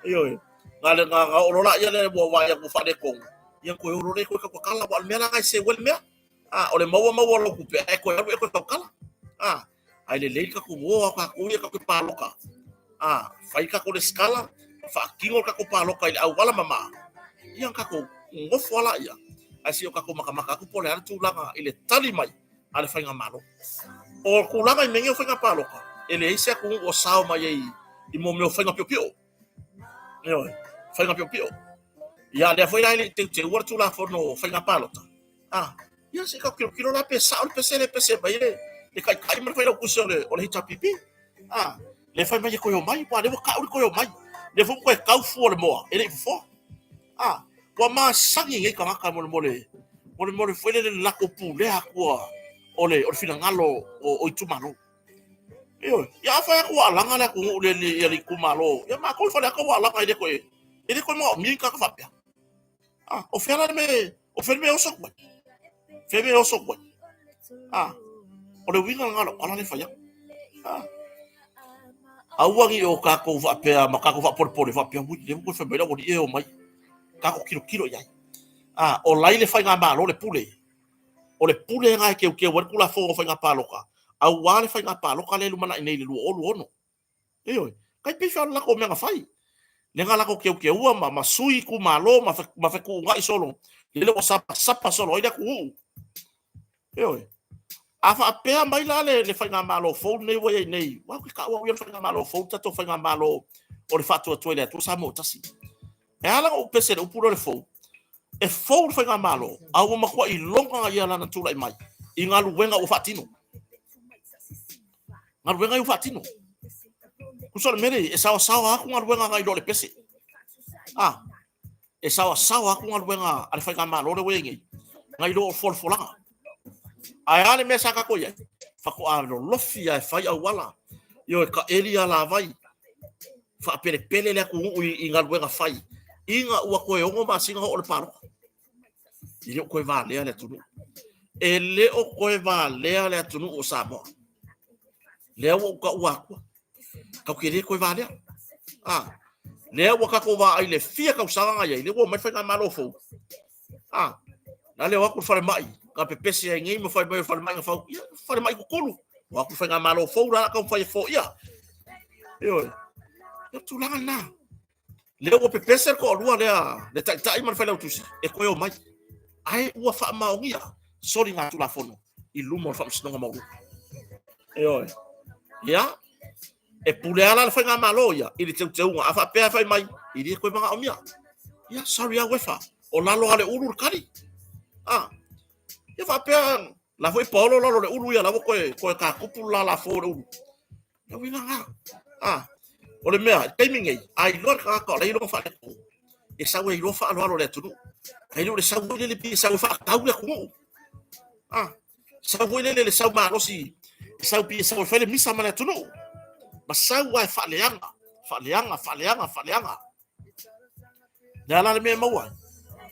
A: Ioe. Na le na oo loa laia lea ua vaai atu ua faaletonu, ia toe o loa lea e toe tautatala, aua o le mea la lena e seu ai le mea. Ah, o le maua maua o lau tupe ae toe alu e toe tautala. Ah, ae lelei le tatou o a tatou ia tatou palota. Ah, fai le tatou resitala, faatino le tatou palota i le auala mama, ia ona tatou nofo lava laia, ae se i o tatou matamata atu po o le a le tulaga i le tali mai a le faigamalo. O tulaga i mea nei o faiga palota, e leai se atunuu o sao mai ai i mea o faiga piopio. Ioe, faiga piopio. Ia, lea foi la e le i teuteua le Tulafono o Faiga Palota. Ah, ia se i tatou tilotilo la pe sao le pese lea e pese mai ai le Taitai ma le Failautusi o le HRPP. Ah, lea fai mai e toe omai, aua lea ua tau le toe omai. Lea foi ua toe tau fua o le moa, e le i fofoa. Ah, ua masani nei tagata mo le mo le mo le mo le foi lele le latou pulea atua o le finagalo o itumalo. Ioe, ia afai atu ua alaga le atunuu le ia le itumalo, ia matou i Faleata ua alaga e le toe e le toe manaomia ni tagata faapea. Ah, o fea la le mea, o fea le mea e oso atu ai? Fea le mea e oso atu ai? Ah, o le uiga lena o lau tala lea e fai atu. Ah, aua ne i o tatou faapea ma tatou faapolepole faapea, ui, lea ua toe fai mai le aualii e omai. Tatou tilotilo i ai. Ah, o lai le faigamalo le pule. O le pule lena e teuteu ai le Tulafono o Faiga Palota, aua le faiga palota lea e lumanai nei i le 2026. Ioe, tai pei foi o le latou mea na fai. Lea na latou teuteua ma sui itumalo ma fetuunai solo, lele ua sapasapa solo ai le atunuu. Ioe. A faapea mai la le faigamalo fou lenei ua i ai nei, aua ou te taua au ia o le faigamalo fou le tatou faigamalo o le Faatuatua i le Atua Samoa ua Tasi. E ala ona ou pese i le upu lea o le fou, e fou le faigamalo, a ua matua iloga ia lana tulai mai i galuega ua faatino. Galuega ia ua faatino. Tusa o le mea lea, e saoasaoa atu galuega nai lo le pese. Ah, e saoasaoa atu galuega a le faigamalo lea ua i ai nei, nai lo o folafolaga. Ae a le mea sa tatou i ai? Faatoa lolofi lava e fai auala, ioe, taeli alavai, faapelepele le atunuu i galuega fai, ina ua toe 6 masina oo le palota. E le o toe valea le atunuu. E le o toe valea le atunuu o Samoa. Lea ua ou taua atua. Tatou te le toe valea. Ah, lea ua tatou vaai i le fia tausaga na i ai, lea ua omai le faigamalo fou. Ah, na le o atu le falemai, na pepese ai nei ma fai mai o le falemai na fau, ia, falemai kukulu. O atu le faigamalo fou la taumafai e foia. Ioe. O le tulaga lena. Lea ua pepese le toalua lea, le Taitai ma le Failautusi, e toe omai. Ae ua faamaonia soligatulafono i luma o le Faamasinoga Maualuga. Ioe. Ia, e pule lava la le faigamalo ia i le teuteuga. A faapea e fai mai, e le toe manaomia. Ia, sorry lava Uefa, o lalo lava o le ulu le tali. Ah, ia faapea La foi paolo lalo le ulu ia la ua koe koe kākupu la la fo le ulu. Le uiga ngā. Ah, o le mea, i taimi nei, a iloa le tagata o la iloa faaletonu, e sau e iloa faaaloalo le atunuu. Ae le o le sau foi lele pei e sau e faatau le atunuu. Ah, sau foi lele le sau malosi, e sau pei e sau e fai le misa ma le atunuu. Ma sau lava e faaleaga, faaleaga, faaleaga, faaleaga. Le a la le mea e maua ai?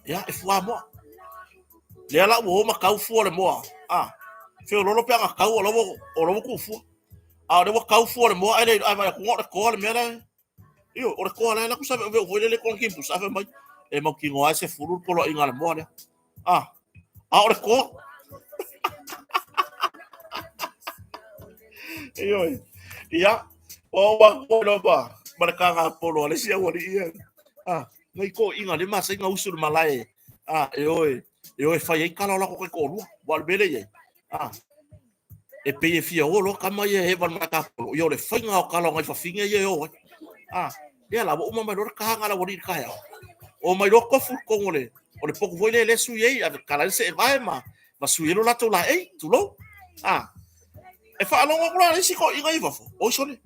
A: Ia, e fuamoa. Lea la ua o ma tau fua o le moa. A, feololo pe ana tau o la ua, o la ua tuufua. A o lea ua tau fua o le moa ae le ae vaai atu o le toa le mea la e. Io, o le toa la e alu atu saveuveu foi lele kona kimpusa ae fai mai, e mautinoa e 10 le poloaiga a le moa lea. A, a o le toa. Ioe. Ia, o ua koe loa ma, ma le kagapolo a le isi aualii ia. A, ngai toeaiina le masani na usu i le malae, a, e o e, e o e fai ai tala o latou taitoalua. Aua o le mea lea e i ai, a, e pei e fia o loa tama ia e hewa i le matapolo, ia o le faiga o tala o nai fafine ia e o ai. A, lea la, ua uma mai loa le taga a le aualii i le taeao, o mai loa tofu i totonu o le, o le potu foi lea lea e sui ai, a tala ai le seevae ma, ma sui ai lo latou laei, tulou. A, e faalogo atu la le isi toeaiina i fafo, oi sole,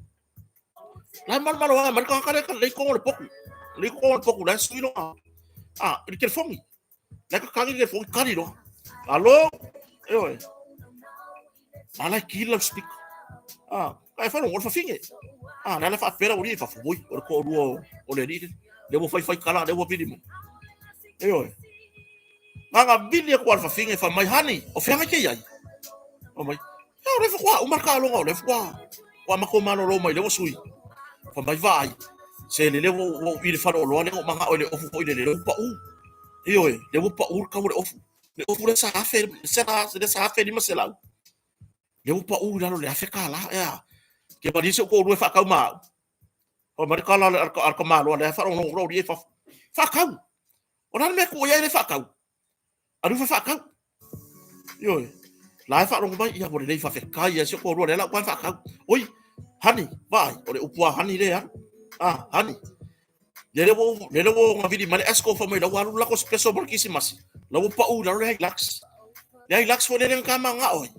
A: la e malomaloaga mai le tagata lea lea i totonu o le potu, lea i totonu o le potu la e sui lona, a, i le telefoni. La e tatagi le telefoni, tali loa. Alo, ioe. A la e kili loudspeaker. A, e faalogo o le fafine. A, la la faapea la aualii i fafo, oi, o le toalua o le alii lea. Lea ua faifai tala, lea ua vili mai. Ioe. Na ona vili atu lava o le fafine fai mai, honey, o fea e te i ai? Fai mai, ia o lea faatoa uma le taaloga, o lea faatoa ua matou malolo mai lea ua sui. Fai mai, vaai, se lele ua ou i le faleoloa lea na ou manao i le ofu foi lele, lea ua pau. Ioe, lea ua pau le tau o le ofu. Le ofu lea sa afe, lea sa $1,500. Lea ua pau i lalo i le $1,000. Ea, ke malie si ou toalua e faatau ma au. Fai mai le tala a le tamaloa lea e faalogologo atu aualii ia i fafo. Faatau! O le a le mea e tuu i ai le faatau? Alu ifo e faatau. Ioe. La e faalogo mai, ia ua lelei faafetai lava si ou toalua lea la ua faatau. Oi, honey, vaai, o le upu a honey lea e alu. Ah, honey. Lele ua lele ua gavili mai le Esco fai mai la ua alu le lako special mo le Kirisimasi. La ua pau i lalo le Hilux. Le Hilux foi lele na ta manao ai.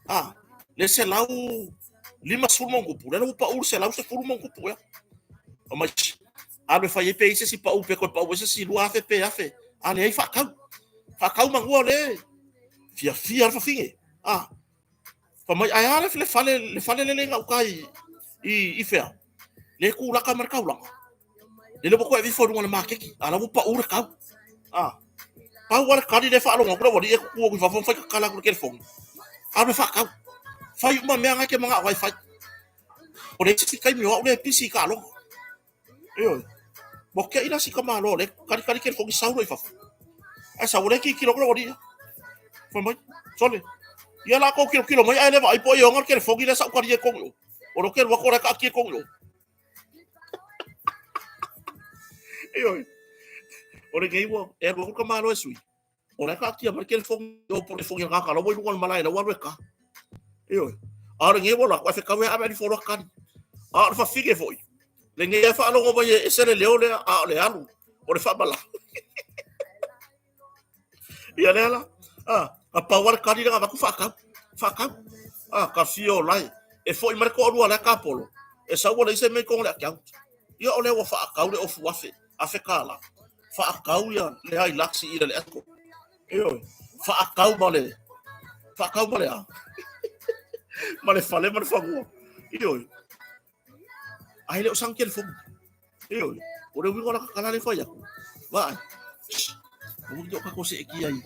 A: Ah, le 150 ma ona tupu, lele ua pau i le 110 ma ona tupu ea. Fai mai, alu e fai ai pe i ai se isi pau pe toe pau ai se isi 2,000 pe 1,000. A leai faatau. Faatau manua o lea e fiafia le fafine. Ah, fai mai, ae a le fale, le fale lele i gauta i fea? Le tulaka ma le taulaga. Lele ua toe aveifo i luga o le maketi, a la ua pau le tau. Ah, pau lava le tali lea e faalogo atu le aualii e tutu atu i fafo ma fai tatala atu i le telefoni. Alu e faatau. Fai uma mea na e te manao ai e fai. Ua leai se isi taimi o au lea e pisi i taaloga. Ioe. Ua te'i la si tamaloa lea e talitali telefoni sau loa i fafo. Ae sau o lea e tilotilo atu le aualii ia. Fai mai, sole, ia la tou tilotilo mai ae le vaai po o ai e ona le telefoni lea sa ou talia i totonu i o. O lea ou te alu atu o la e taatia i totonu i o. Ioe. O lenei ua e alu atu le tamaloa e sui. O la e taatia mai le telefoni o po o le telefoni a le tagata la ua i luga o le malae la ua alu e ta. Ioe. A o lenei ua alu atu ae fetau e ave alifo loa tali. A o le fafine foi, lenei e faalogo mai e ese le leo lea, a o le alu o le faamalā. Ia lea la, a, na pau lava le tali lea na avatu faatau, faatau. A, ka fia o lae. E foi mai le toalua la e tapolo, e sau ua leai se mea i totonu o le account. Ia o lea ua faatau le ofu afe, $1,000. Faatau ia le Hilux i le Echo. Ioe, faatau ma le, faatau ma le a? Ma le fale ma le fanua. Ioe. Ae le o sana telefoni. Ioe. O le uiga o la tala lea e fai atu. Vaai. Aua ne i o tatou seetia i,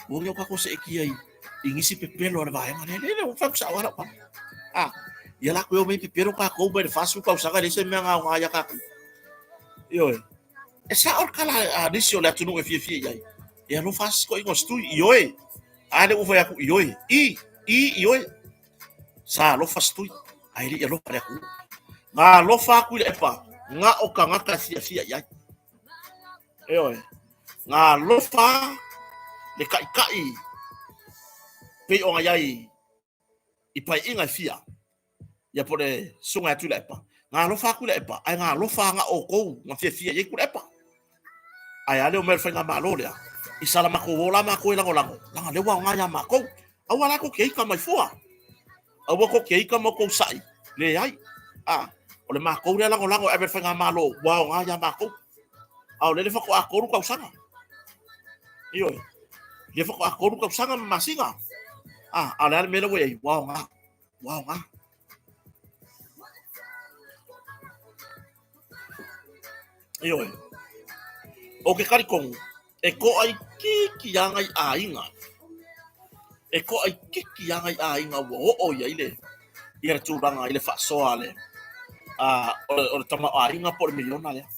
A: aua ne i o tatou seetia i, i nisi pepelo a le vaega lea. Lea ua fai atu sao lava lau tala. A, ia la toe o mai pepelo tatou mai le 40 tausaga e leai se mea na aoga ia tatou. Ioe. E sao le tala a nisi o le atunuu e fiafia i ai. E alofa lava si toeaina o si tui. Ioe. A lea ua fai atu, ioe. I, i, ioe. Sa alofa si tui, ae le i alofa le atunuu. Na alofa a Tuilaepa, na o tagata e fiafia i ai. Ioe. Na alofa le taitai pei ona i ai i paeaiga e fia, ia po o le susuga ia Tuilaepa. Na alofa a Tuilaepa, ae na alofa na outou na fiafia i ai Tuilaepa. Ae a le omai o le faigamalo lea, i sala matou o la matou e lagolago, leaga o lea ua aoga ia matou. Aua la kou te ika mai fua. Aua kou te ika ma kou sa'i. Leai. A, o le makou lea lagolago e ave i le faigamalo ua aoga ia makou. A o lele faatoa 3 tausaga. Ioe. Lea faatoa 3 tausaga ma masina. A, a o le a le mea lea ua i ai? Ua aoga. Ua aoga. Ioe. O ke talitonu, e toaitiiti lava nai aiga, e toaitiiti lava nai aiga ua oo i ai le ia le tulaga i le faasoa a le a o le tamaoaiga po o le miliona lea.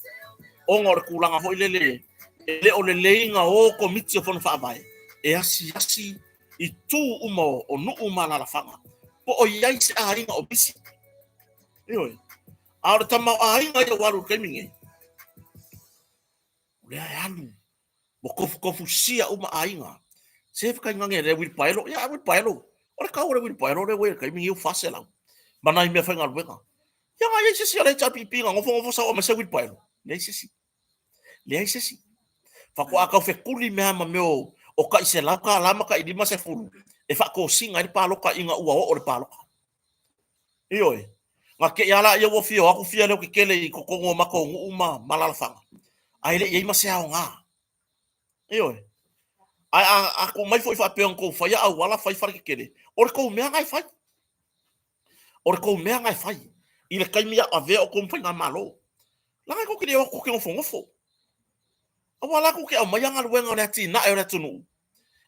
A: Ona o le tulaga foi lele e le o lelei ona o Komiti o Fono Faavae e asiasi i tu uma o nuu ma alaalafaga po o i ai se aiga o misi. Ioe. A o le tamaoaiga ia ua alu i le taimi nei, o lea e alu, ua tofutofusia uma aiga. Se fetaigane le uilipaelo, ia uilipaelo, o le tau o le uilipaelo lea ua i ai i le taimi nei ua 400 ma nai meafaigaluega. Ia na i ai se isi o le HRPP na nofonofo sau aumai se uilipaelo? Leai se isi. Leai se isi. Faatoa tau fetuli mea ma mea o tai $100 ma tai 50 e faatosina ai le palota ina ua oo le palota. Ioe. Na te i lava laia ua fia o atu fia leo tetele i totonu o matou nuu ma alaalafaga, ae le i i ai ma se aoga. Ioe. Ae a tuu mai foi faapea na tou faia auala fai fale tetele, o le tou mea na e fai. O le tou mea na e fai i le taimi a o avea outou ma faigamalo. Leaga tou te le o atu tou te nofonofo. Aua la tou te aumaia galuega o le atinae o le atunuu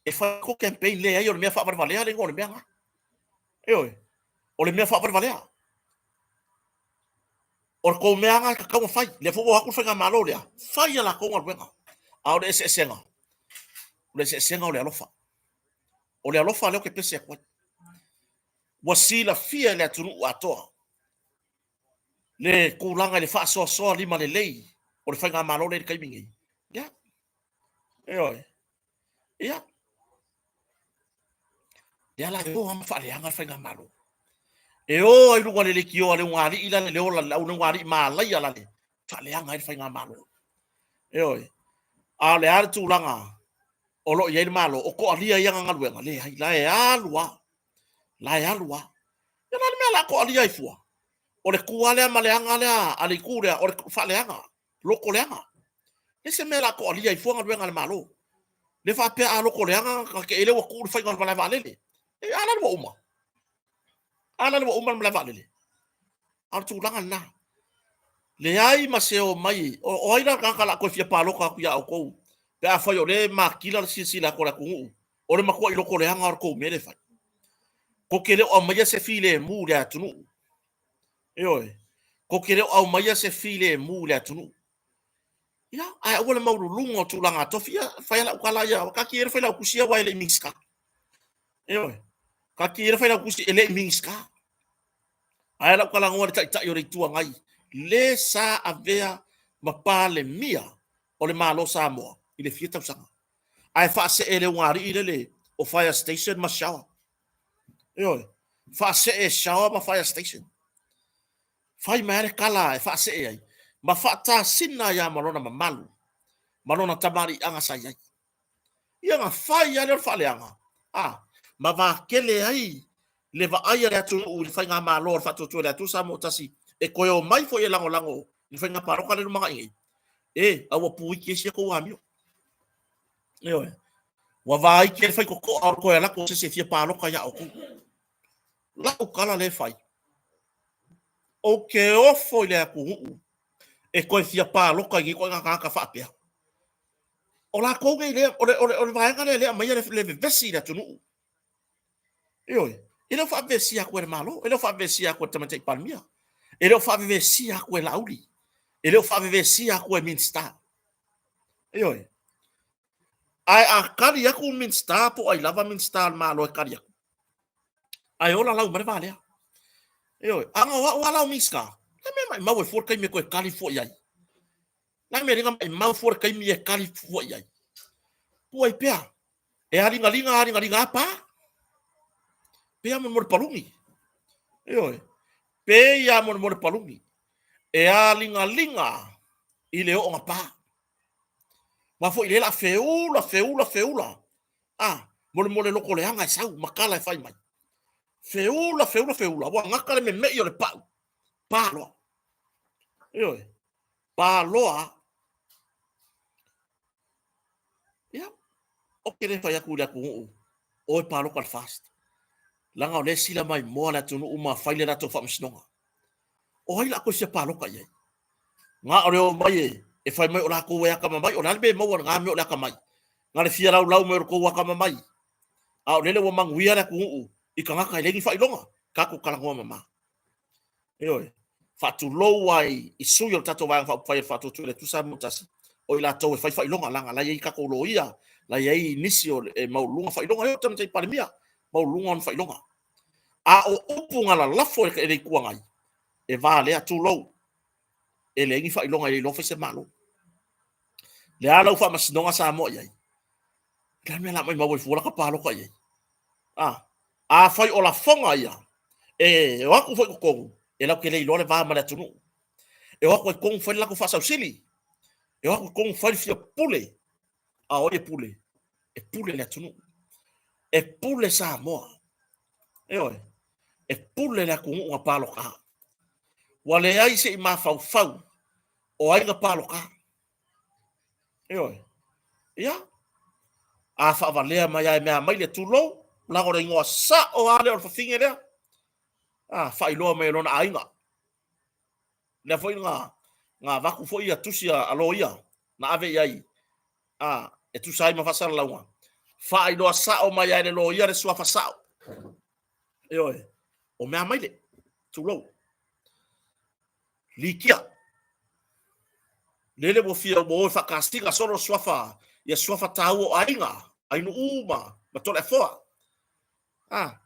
A: e fai ai tou campaign. Leai, o le mea faavalevalea le igoa o le mea na. Ioe, o le mea faavalevalea. O le tou mea lava e tatau ona fai. Lea foi ua o atu le faigamalo lea, fai a latou galuega. A o le eseesega, o le eseesega o le alofa. O le alofa lea ou te pese atu ai. Ua silafia e le atunuu atoa le tulaga i le faasoasoa lima lelei o le faigamalo lea i le taimi nei. Ia, ioe. Ia, lea la e o lava ma faaleaga le faigamalo. E o ai i luga o le leitioa a le ulugalii la le ola le ulugalii malaia la le faaleaga ai le faigamalo. Ioe. A o le a le tulaga o lo o i ai le Malo, o toalia i ana galuega? Leai, la e alu lava. La e alu lava. Ia o le a le mea o le a toalia ai fua? O le tu lava lea ma le aga lea a le itu lea, o le faaleaga. Loto leaga. Leai se mea o le a toalia ai fua galuega a le Malo. Le faapea a loto leaga na te i lea ua tuu le faiga o le malae vaalele. E a la le ua uma? A la le ua uma le malae vaalele? A o le tulaga lena. Leai ma se omai, o ai la le tagata o le a toe fia palota atu ia outou pe afai o lea e matila le silasila atu a le atunuu, o le matuai loto leaga o le tou mea lea e fai. Tou te le o aumaia se filemu i le atunuu. Ioe, tou te le o aumaia se filemu i le atunuu. Ia, ae aua le maualuluga o tulaga tofi. Ia, fai lau tala ia, taatia ia le Failautusi aua e le i Minisita. Ioe, taatia ia le Failautusi e le i Minisita. Ae lau talanoa i le Taitai o le Itu Agai, le sa avea ma Palemia o le Malo Samoa i le fia tausaga. Ae faasee e le ulugalii lele o fire station ma shower. Ioe, faasee shower ma fire station. Fai mai lava le tala e faasee ai ma faatasina ai lava ma lona mamalu ma lona tamaliiaga sa i ai. Ia na fai lava lea o le faaleaga, a, ma vatele ai le vaai a le atunuu i le faigamalo a le Faatuatua i le Atua Samoa Tasi e toe omai foi e lagolago i le faiga palota lea e lumanai nei. E, a ua puiki ai si a tou amio. Ioe. Ua vaiti ai le faitotoa o le toe alu atu o se isi e fia palota ia outou. Lau tala lea e fai, ou te ofo i le atunuu e toe fia palota i nei ituaiga tagata faapea. O latou nei lea, o le, o le, o le vaega lea lea aumaia le, le vevesi i le atunuu. Ioe, e le o faavevesia atu e le Malo, e le o faavevesia atu e le Tamaitai Palemia, e le o faavevesia atu e Laauli, e le o faavevesia atu e Minisita. Ioe. Ae a tali atu Minisita po o ai lava Minisita o le Malo e tali atu, ae ola lau mai le va lea. Ioe. A na o au lava la o Minisita, le mea maimau e fua le taimi e toe tali fua i ai. La mea le maimau fua le taimi e tali fua i ai. Tuu ai pea. E aligaliga aligaliga a pa. Pea mo le paluni. Ioe. Pe ia mo le paluni. E aligaliga i le ooga pa. Ma foi le la feula feula feula. Ah, Molemole loko leaga e sau ma kala e fai mai. Feula, feula, feula, ua gata le memeʻi o le paʻu. Pa loa. Ioe. Pa loa. Ia, o ke le fai aku i le atunuu, o e paloka le FAST. Laga o lea e sila mai moa le atunuu ma fai le latou faamasinoga. O ai la koe fia paloka i ai? Ga o le o mai e, e fai mai o lakou e akamamai, o le a le mea e maua i lena mea o le akamai? Na le fia laulau mai o le tou akamamai, a o lele ua manuia le atunuu i tagata e leai ni faailoga, tatou talanoa mama. Ioe, faatulou ai i sui o le tatou Vaega Faaupufai o le Faatuatua i le Atua Samoa Tasi, o i latou e fai faailoga, leaga la e i ai tatou loia, la e i ai nisi o e maualuluga faailoga, e oo i le Tamaitai Palemia, maualuluga ona faailoga. A o upu na lalafo e le Itu Agai, e valea, tulou, e leai ni faailoga e le iloa fai se Malo. Le a lau faamasinoga Samoa i ai? Le a le mea la maimau ai fua lata palota i ai? A, afai o lafoga ia, e o atu foi i totonu, e latou te le iloa le va ma le atunuu. E o atu ai totonu fai le latou faasausili. E o atu i totonu fai le fia pule. A o ai e pule? E pule le atunuu. E pule Samoa. Ioe. E pule le atunuu na palota. Ua leai se i mafaufau o ai na palota. Ioe. Ia, a faavalea mai lava e mea mai le tulou, lago le igoa sao lava lea o le fafine lea. A, faailoa mai e lona aiga. Lea foi na, na avatu foi ia tusi a, a loia, na ave i ai, a, e tusa ai ma faasalalauga. Faailoa sao mai lava e le loia le suafa sao. Ioe, o mea mai le, tulou. Likia. Lele ua fia ua o e faakasina solo suafa, ia suafa taua o aiga, Ainuu ma, ma Toleafoa. A,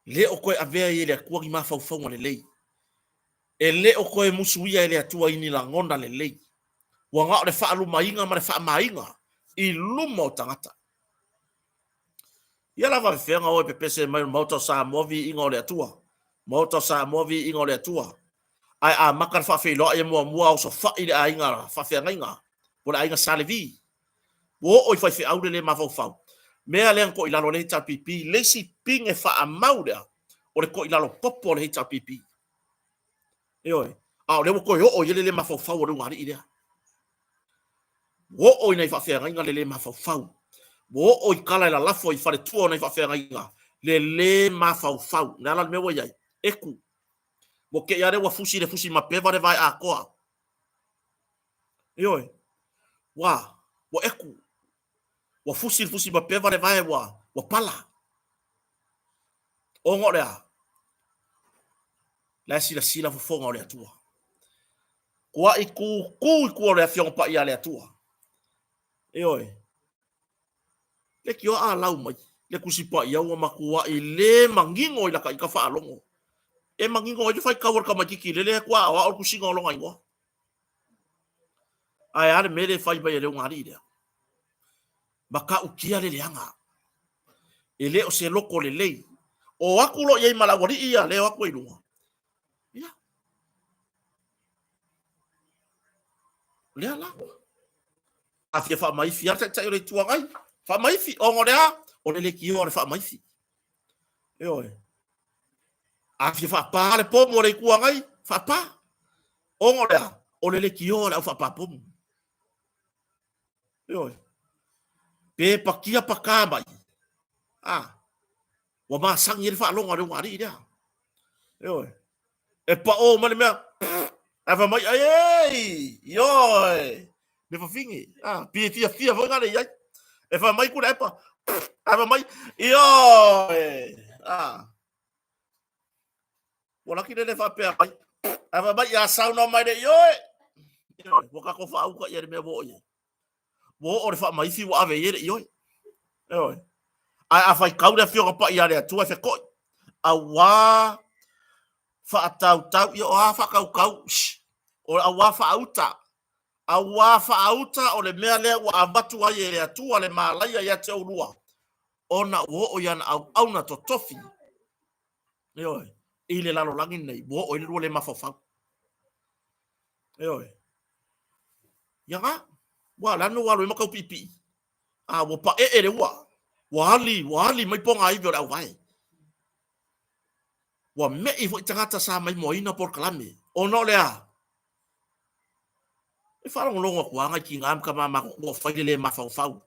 A: le o toe avea ai e le Atua ni mafaufauga lelei. E le o toe musuia e le Atua i ni lagona lelei. Ua na o le faalumaina ma le faamaina i luma o tagata. Ia la faafefea o e pepese mai o le Maota o Samoa viiga o le Atua. Maota o Samoa viiga o le Atua. Ae amata le faafeiloai e muamua osofai le aiga faafeagaiga po o le aiga Sa Levi. Ua oo i faifeau le le mafaufau. Mea lea na toilalo le HRPP, le isi pine faamau lea o le toilalo popo o le HRPP. Ioe, a o lea ua toe oo i ai le le mafaufau o le ulugalii lea. Ua oo i nai faafeagaiga le le mafaufau. Ua oo i tala e lalafo i faletua o nai faafeagaiga le le mafaufau. O le a la le mea ua i ai? Eku. Ua te i lava lea ua fusi le fusi mapeva le vae atoa. Ioe. Ua, ua eku. Ua fusi le fusi mapeva le vae ua, ua pala. Ona o le a? La e silasila fofoga o le Atua. Tua'i tūtū i tua o le Afioga Paia a le Atua. Ioe. Leitioa a lau mai le Tusi Paia ua matua'i le manino i lata ita faalogo. E manino ai le faitau a le tamaititi lele e tuaoao le tusiga o lona igoa. Ae a le mea lea e fai mai e le ulugalii lea? Matautia le leaga. E le o se loto lelei. O atu loa i ai ma le aualii ia lea e o atu ai i luga. Ia. Lea la. A fia faamaifi lava le Taitai o le Itu Agai, faamaifi, ona o le a? O le leitioa o le faamaifi. Ioe. A fia faapa le pomu o le Itu Agai, faapa. Ona o le a? O le leitioa o le au faapa pomu. Ioe. Pe pakia pakā mai. A, ua masani ai le faalogo a le ulugalii lea. Ioe. E paʻō mai le mea, ae fai mai, ei, ioe, le fafine, a, pei e fiafia foi na le i ai. E fai mai Tuilaepa, ae fai mai, ioe, a. Ua laki le le faapea mai, ae fai mai, ia saunoa mai le ioe. Ioe, ua tatou faauka i le mea ua oo i ai. Ua oo le faamaifi ua ave i ai le ioe. Ioe. Ae a faitau le Afioga Paia a le Atua e feto'i, auā faatautau, ia o a faatautau, o auā faauta, auā faauta o le mea lea ua avatu ai e le Atua le malaia ia te oulua, ona ua oo i ana auauna totofi, ioe, i le lalolagi lenei, ua oo i le lua le mafaufau. Ioe. Ia ga, ua le a le mea ua alu ai ma taupiipii? A ua paee le ua. Ua ali, ua ali mai pogaivi o le auvae. Ua me'i foi tagata sa maimoaina polokalame. Ona o le a? E faalogologo atu lava nai tina ma tama matutua o fai le le mafaufau,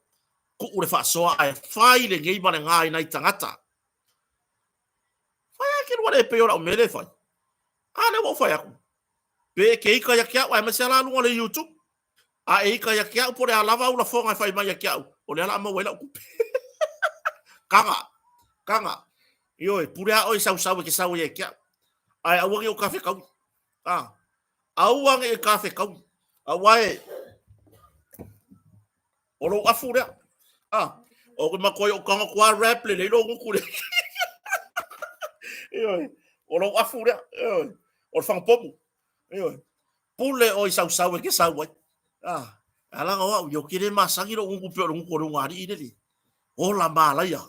A: tuu le faasoa ae fai lenei ma lena i nai tagata. Fai lava e te lua le pei o lau mea lea e fai. A lea ua ou fai atu, pe e te ita ia te au, aemaise lava la luga o le YouTube. A e ita ia te au po o le a lava au lafoga e fai mai ia te au, o lea o le a maua ai lau tupe. Kaga, kaga. Ioe, pule lava oe i sausau e te sau ai ia te au. Ae aua ne i ou tafetaui. A, aua ne i tafetaui. Aua e, o lou afu lea. A, o ke matua i o tago atu lava rap lelei lou gutu lea. Ioe, o lou afu lea. Ioe, o le fagapomu. Ioe, pule oe i sausau e te sau ai. A, alaga o au, ia ou te le masani lou gutu pei o le gutu o le ugaalii lele. Ola malaia,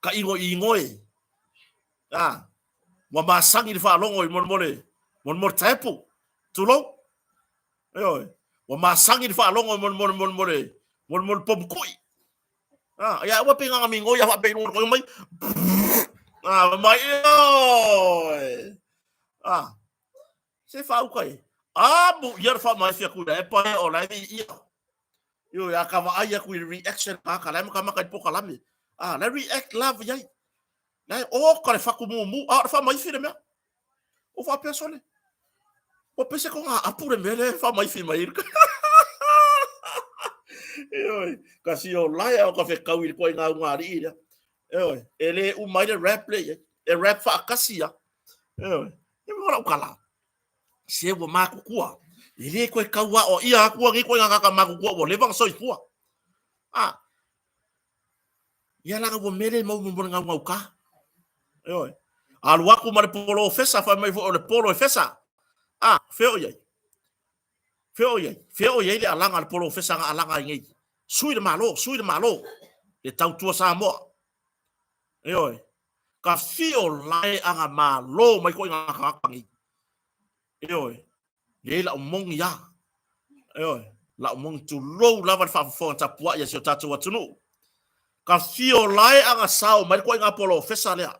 A: ka igoigo e. A, ua masani le faalogo i molemole, molemole taepu, tulou. Ioe, ua masani le faalogo i molemole, molemole, molemole pomu kui. A, ia aua pe nganga migoi a faapea i luga o le mai. A, mai, ioe. A, se faauka e. A, mu ia le faamaefi atu i la e pae o la e ia. Ioe, a ka vaai atu i le reaction a ka la e makamaka i pokalame. A, la e react lava i ai. La e oka le fatu mumu, a o le faamaifi le mea. O faapea sole. Ua pese ko ngā apu le mea le faamaifi mai. Ioe, ka si o lae o ka whekau i le koe ngā unga alii lea. Ioe, e le uma ai le rap le iai. E rap whaakasi ia. Ioe, e mo lau kala. Se ua mākukua. E le koe kau a o ia akua ngi koe ngā kaka mākukua ua leva nga soifua. Ah, Ia laga ua mele mau mo le gaugau ka. Ioe. Alu aku ma le polo o fesa, fai mai foi o le polo e fesa. A, fea o i ai? Fea o i ai? Fea o i ai le alaga a le polo o fesa na alaga ai nei? Sui le Malo, sui le Malo, le tautua Samoa. Ioe. Ka fio lae aga malo mai koe ngā tagata nei. Ioe. Lei lau moni a. Ioe, lau moni tulou lava le faafofoga tapuai a si o tatou atunuu. Ka fio lae aga sao mai le koaiga polofesa lea,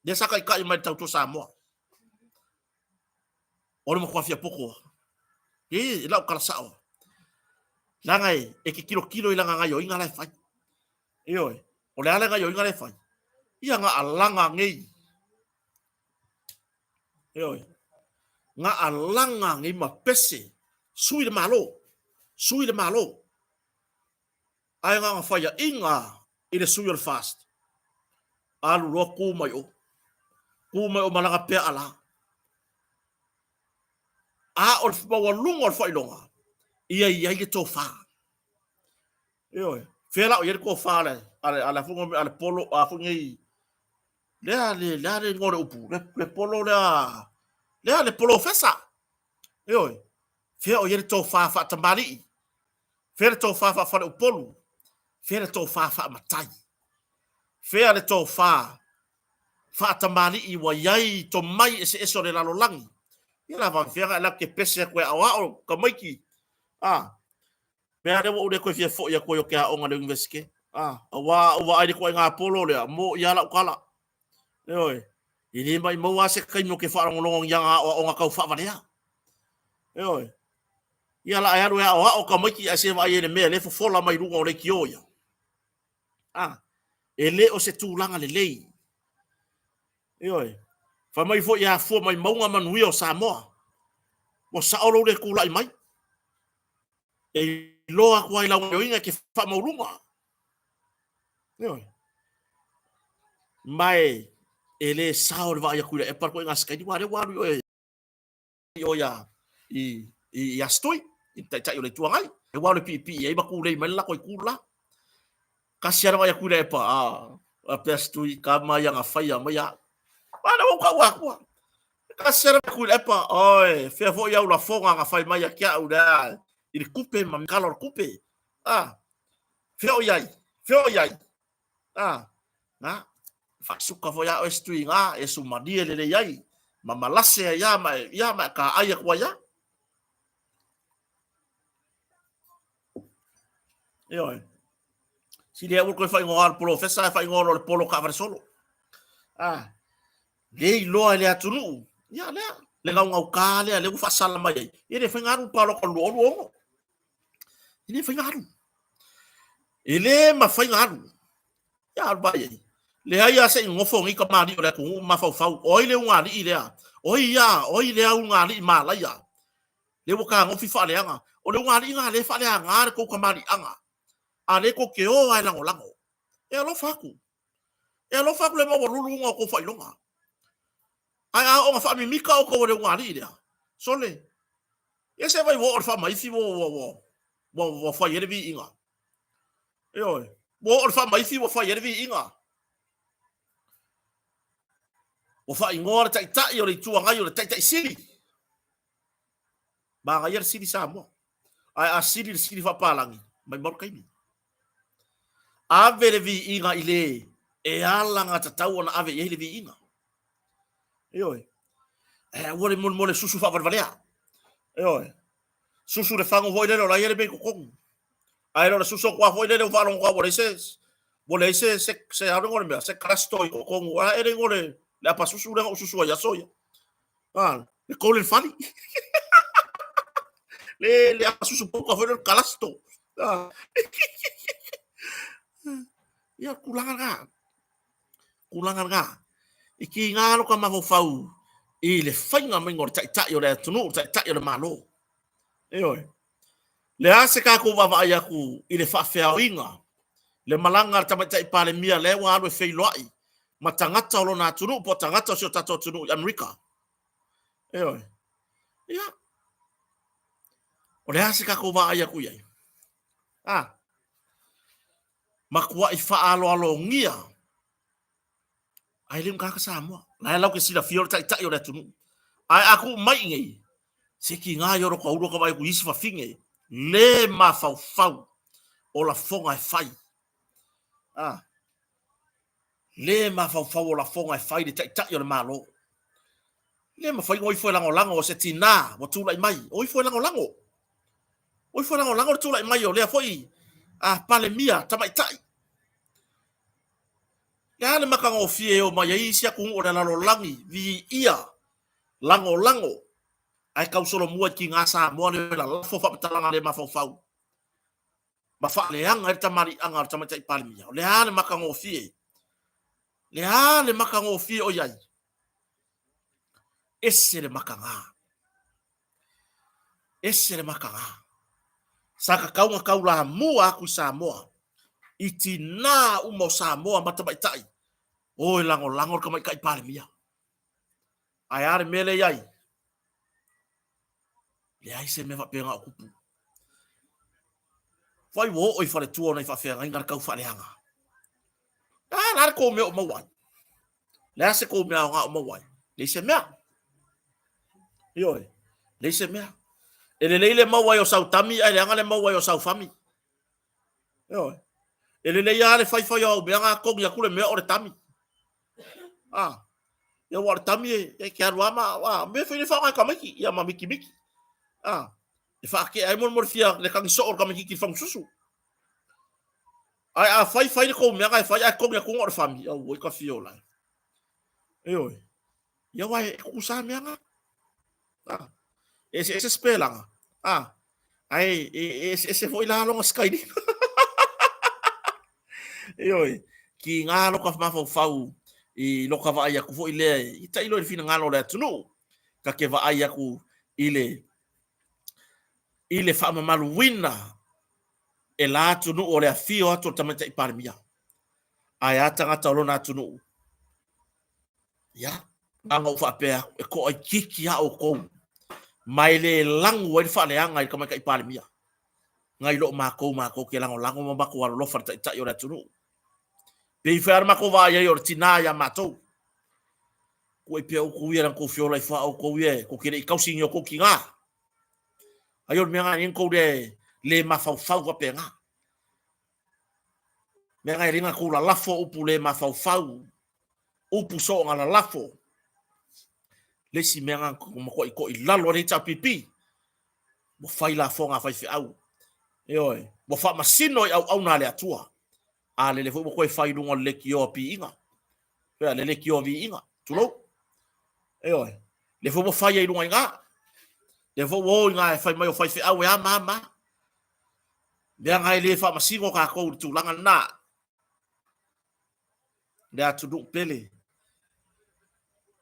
A: lea sa taitai mai le tautua Samoa. O le matua fia poto. E, lau tala sao. Leaga e, e te tilotilo i lana gaioiga la e fai. Ioe, o le a le gaioiga la e fai? Ia nga alaga nei. Ioe. Nga alaga nei ma pese, sui le Malo, sui le Malo. Ae nga nga faiaʻiga i le sui o le FAST. Alu loa ku mai o. Ku mai o malaga pea ala. A o le maualuga o le faailoga, ia i ai le tofa. Ioe. Fea la o i ai le tofa a le, a le, a le, a le polo, a foi nei, lea le, lea le igoa o le upu, le, le polo lea, lea le polofesa. Ioe. Fea o i ai le tofa faatamalii, fea le tofa faafaleupolu, fea le tofa faamatai, fea le tofa faatamalii ua i ai tomai eseese o le lalolagi. Ia la faafefea na e latou te pese atu e aoao tamaiti. A, mea lea ua ou le toe fia foi atu ai o ke aoga i le Iunivesite. A, aua a ou vaai i le ituaiga polo lea, moʻi lava lau tala. Ioe, e le maumau lava se taimi ou te faalogologo i ana aoaoga tau faavalea. Ioe, ia la e alu e aoao tamaiti ae se vaai ai i le mea lea e fofola mai luga o leitio ia. A, e le o se tulaga lelei. Ioe, fai mai foi e afua mai mauga manuia o Samoa. Ua sao lou le tulai mai. E iloa atu ai lau gaoioiga e te faamaualuga. Ioe. Ma e, e le sao le vaai atu i le epa koe ngā sikaini, wā lea ua alu i oe i o ia i, i, i Astui, i le taitai o le Itu Agai. E ua alu e piipii ai ma kūlei mai le lako i kū la. Kasi ana vaai atu i le epa, a, a pe Astui, ka mai anga whaia mai a. Wā lea ua ukau akua. Kasi ana atu i le epa, oi, fea foi au lafoga nga whai mai a kia au lea, i le kupe ma kala o le kupe. A, fea o iai, fea o iai. A, na, whaasuka foi a oe Astui ngā, e sumanie lelei ai, ma malase ai a, ma e, ia, ma e ka ai aku ai a. Ioe. Sili aua toe faaigoa le polofesa ae faaigoa loa le polo taavale solo. Ah, le iloa e le atunuu. Ia lea, le gaugauta lea lea ua faasala mai ai. E le fai alu palota 2026. E le fai alu. E le mafai ona alu. Ia alu vai ai. Leai lava se i nofo nei tamalii o le atunuu ma mafaufau, o ai le ulugalii lea? O ai ia? O ai lea ulugalii malaia? Lea ua tagofi faaleaga. O le ulugalii lena lea e faaleaga le tou tamaliiaga. A lea tou te o lava e lagolago. E alofa atu. E alofa atu i le maualuluga o tou faailoga. Ae a oo ina faamimita outou e le ulugalii lea, sole, ia se vai ua oo i le faamaifi ua fai ai le viiga. Ioe, ua oo i le faamaifi ua fai ai le viiga. Ua faaigoa le Taitai o le Itu Agai o le Taitai Sili. Manaia le sili Samoa. Ae a sili le sili faapalagi, maumau le taimi. Ave le viiga i le e alagatatau ona ave i ai le viiga. Ioe. Ae aua le molemole susu faavalevalea. Ioe. Susu le fagu foi lele o la e i ai le mea i totonu. Ae le o le susu atu lava foi lele ua faalogo atu ua leai se ua leai se se se a le igoa o le mea, se calasto i totonu. O le a ea le igoa o le le apa susu lea na ou susu ai i aso ia? A, le kole le fali. Le le apa susu poka foi lea o le calasto. A. Ia, tulaga lena. Tulaga lena. E tiga lou mafaufau i le faiga maiga o le taitai o le atunuu, le taitai o le Malo. Ioe. Le a se tatou vaavaai atu i le faafeaoiga, le malaga a le Tamaitai Palemia lea ua alu e feiloai ma tagata o lona atunuu po o tagata o si o tatou atunuu i Amerika. Ioe. Ia. O le a se tatou vaai atu i ai? A. Matuai faaaloalogia ae le o ni tagata Samoa. La e lau te silafia o le taitai o le atunuu. Ae a tuu mai i nei, se tiga ia o lota ulu ka vaai atu i isi fafine le mafaufau o lafoga e fai. Ah. Le mafaufau o lafoga e fai le taitai o le Malo. Le mafai ona o ifo e lagolago o se tinā ua tulai mai. O ifo e lagolago. O ifo e lagolago le tulai mai o lea foi a Palemia tamaitai. Le a le matagofie e o mai ai isi atunuu o le lalolagi viia lagolago ae tausolomua i tiga Samoa le lalafo faamatalaga le mafaufau ma faaleaga ai le tamaliiaga o le Tamaitai Palemia. O le a le matagofie? Le a le matagofie o i ai? Ese le mataga. Ese le mataga. Sa tatau ona taulamua atu i Samoa, i tinā uma o Samoa ma tamaitai, o e lagolago le Tamaitai Palemia. Ae a le mea lea i ai? Leai se mea faapena o tupu. Fai ua oo i faletua o nai faafeagaiga le tau faaleaga. A la le tou mea o maua ai? Le a se kou mea aoga o maua ai? Leai se mea. Ioe, leai se mea. E lelei le maua ai o sau tami ae leaga le maua ai o sau fami. Ioe. E lelei lava le faifai o au mea na togi atu le mea o le tami. Ah. Ia ua o le tami e ke alu ama, ah, mea foi le faaaoga e tamaiti, ia ma mikimiki. Ah. E faatea ai molemole fia le tagi soo o le tamaititi i le fagususu. Ae a fai fai le kou mea na e fai ae togi atu o le fami, auoi ka fia o lai. Ioe. Ia aua e tutusa mea na. Ah. E eseese sipelaga. Ah. Ae e eseese foi la lona sikailiga. Ioe. Kiga loka mafaufau i loka vaai atu foi lea i tailo i le finagalo o le atunuu. Ka te vaai atu i le i le faamamaluina e la atunuu o le afio atu o le Tamaitai Palemia. Ae a tagata o lona atunuu? Ia, na ona ou faapea atu, e toaitiiti lava outou ma e le lagu ai le faaleaga i le Tamaitai Palemia nai lo matou matou te lagolago ma matou alolofa i le Taitai o le atunuu. Pei foi lava le matou vaai ai o le tina ia matou. Kuai pea outou ia na tou feola ifo a outou ia tou te le i tausi ni o tou tina. Ai o le mea na e tou le le mafaufau faapena. Mea na e le na tou lalafo upu le mafaufau, upu soonga lalafo. Le isi mea na matuai toilalo ai le HRPP, ua fai lafoga a faifeau. Ioe, ua faamasino i auauna a le Atua. A lele foi ua toe fai i luga o le leitioa piiga. Pea, le leitioa viiga, tulou. Ioe. Lea foi ua fai ai i luga i ina. Lea foi ua o i ina e fai mai o faifeau e a ma a ma a. Leaga e le faamasino tatou i le tulaga lena. Le atunuu pele.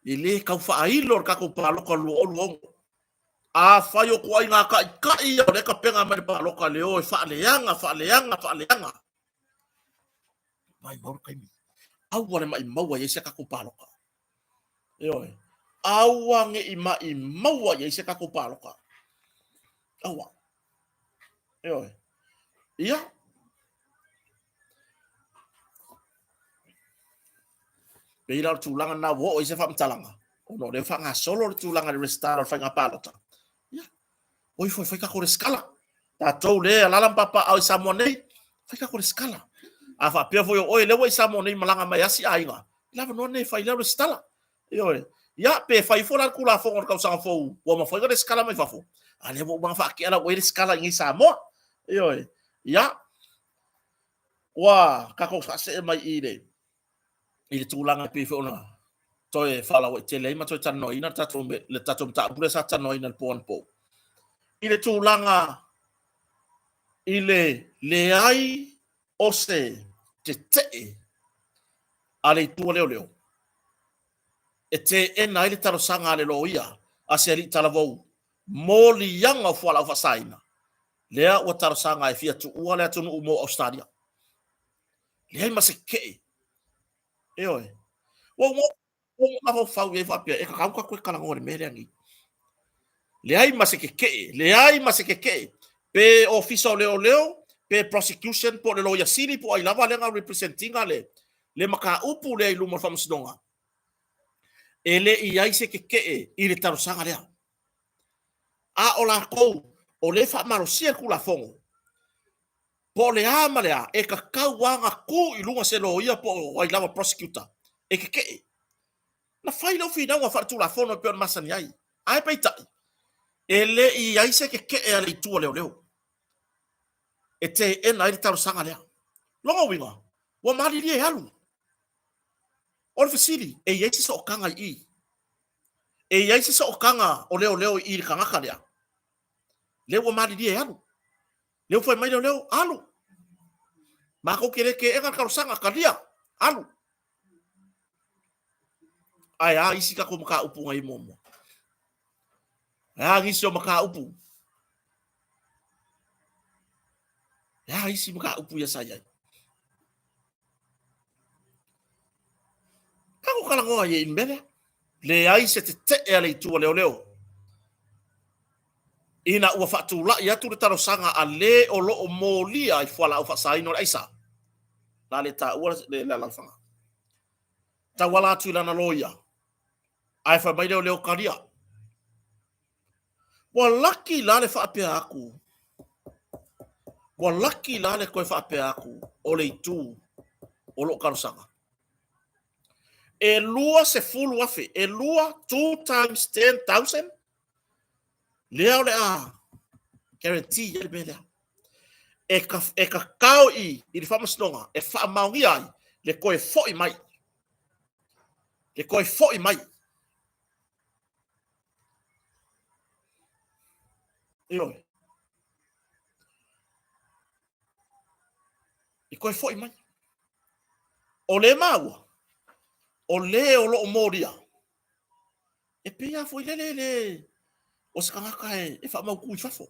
A: E le tau faailo le tatou palota 2026. Afai o ituaiga taitai ia o lea e tapena mai le palota le o e faaleaga, faaleaga, faaleaga. Maimau le taimi. Aua le maimau i ai se tatou palota. Ioe. Aua ne i maimau i ai se tatou palota. Aua. Ioe. Ia. Pei la o le tulaga lena ua oo i se faamatalaga, ona o lea ua faagasolo le tulaga i le resitala o le faiga palota. Ia, o ifo e fai tatou resitala. Tatou lea e alaala ma papaaao i Samoa nei, fai tatou resitala. A faapea foi o oe lea ua i Samoa nei malaga mai asi aiga, le avanoa lenei e fai lau resitala. Ioe. Ia, pe fai ifo la le Tulafono o le tausaga fou ua mafai ona resitala mai fafo, a lea ua uma ona faatea la ua i ai resitala i inei i Samoa. Ioe. Ia, ua tatou faasee mai i le i le tulaga e pei foi ona toe faalauaitele ai ma toe talanoaina le tatou mataupu lea sa talanoaina i le po anapo. I le tulaga i le leai o se tetee a le itu a leoleo e teena ai le talosaga a le loia a se alii talavou mo liaga o fualaau faasaina lea ua talosaga e fia tuua le atunuu mo Ausetalia. Leai ma se tetee. Ioe. Ua ou mafaufau i ai faapea, e tatau ona tatou talanoa i le mea lea nei. Leai ma se tetee, leai ma se tetee, pe ofisa o leoleo, pe prosecution, po o le loia sili, po o ai lava lea na represent ina le mataupu lea i luma o le faamasinoga, e le i ai se tetee i le talosaga lea. A o latou o lea e faamalosia le Tulafono, po o le a ma le a, e tatau lava ona tu i luga se loia po o ai lava prosecutor e tetee. Na fai lau finauga faaletulafono e pei ona masani ai, ae peitai, e le i i ai se tetee a le itu a leoleo e teena ai le talosaga lea. Lona uiga, ua malilie e alu. O le fesili, e i ai se sootaga i i? E i ai se sootaga o leoleo i i i le tagata lea? Lea ua malilie e alu. Lea ua fai mai leoleo, alu. Matou te le teena le talosaga, talia, alu. Ae a isi tatou mataupu na i ai muamua? Ae a nisi o mataupu? E a isi mataupu ia sa i ai? Tatou talanoa i ai i le mea lea. Leai se tetee a le itu a leoleo ina ua faatulai atu le talosaga a le o lo o molia i fualaau faasaina o le aisa, la le taua le alaalafaga, tauala atu i lana loia, ae fai mai leoleo talia. Ua laki la le faapea atu, ua laki la le toe faapea atu o le itu o lo o talosaga. E 20,000, e lua, 2 times 10,000, lea o le a guarantee ai le mea lea. E tatao i i le faamasinoga e faamaonia ai le toe foi mai. Le toe foi mai. Ioe. E toe foi mai. O le maua, o le o lo o molia, e pei lava foi lele le o se tagata e faamautu i fafo.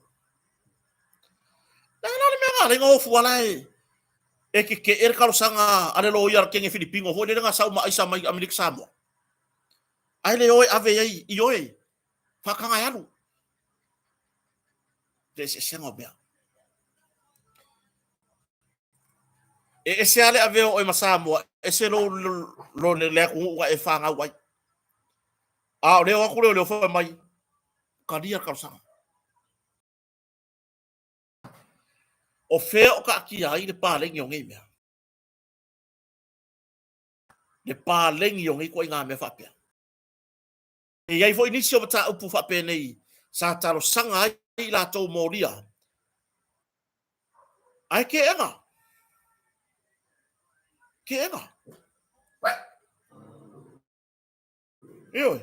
A: Le a le mea na ala ai ona o fua la e tetee le talosaga a le loia a le kene Filipino foi lele na sau ma aisa mai Amerika Samoa. Ae le o e ave ai i oe, faataga e alu. Le eseesega o mea. E ese lava le avea o oe ma Samoa, ese lou le atunuu na e fanau ai. A o le o atu lea o le fai mai, talia le talosaga. O fea o taatia ai le paleni o nei mea? Le paleni o nei ituaiga mea faapea. E i ai foi nisi o mataupu faapenei sa talosaga ai i latou molia. Ae teena. Keʻena. Ioe.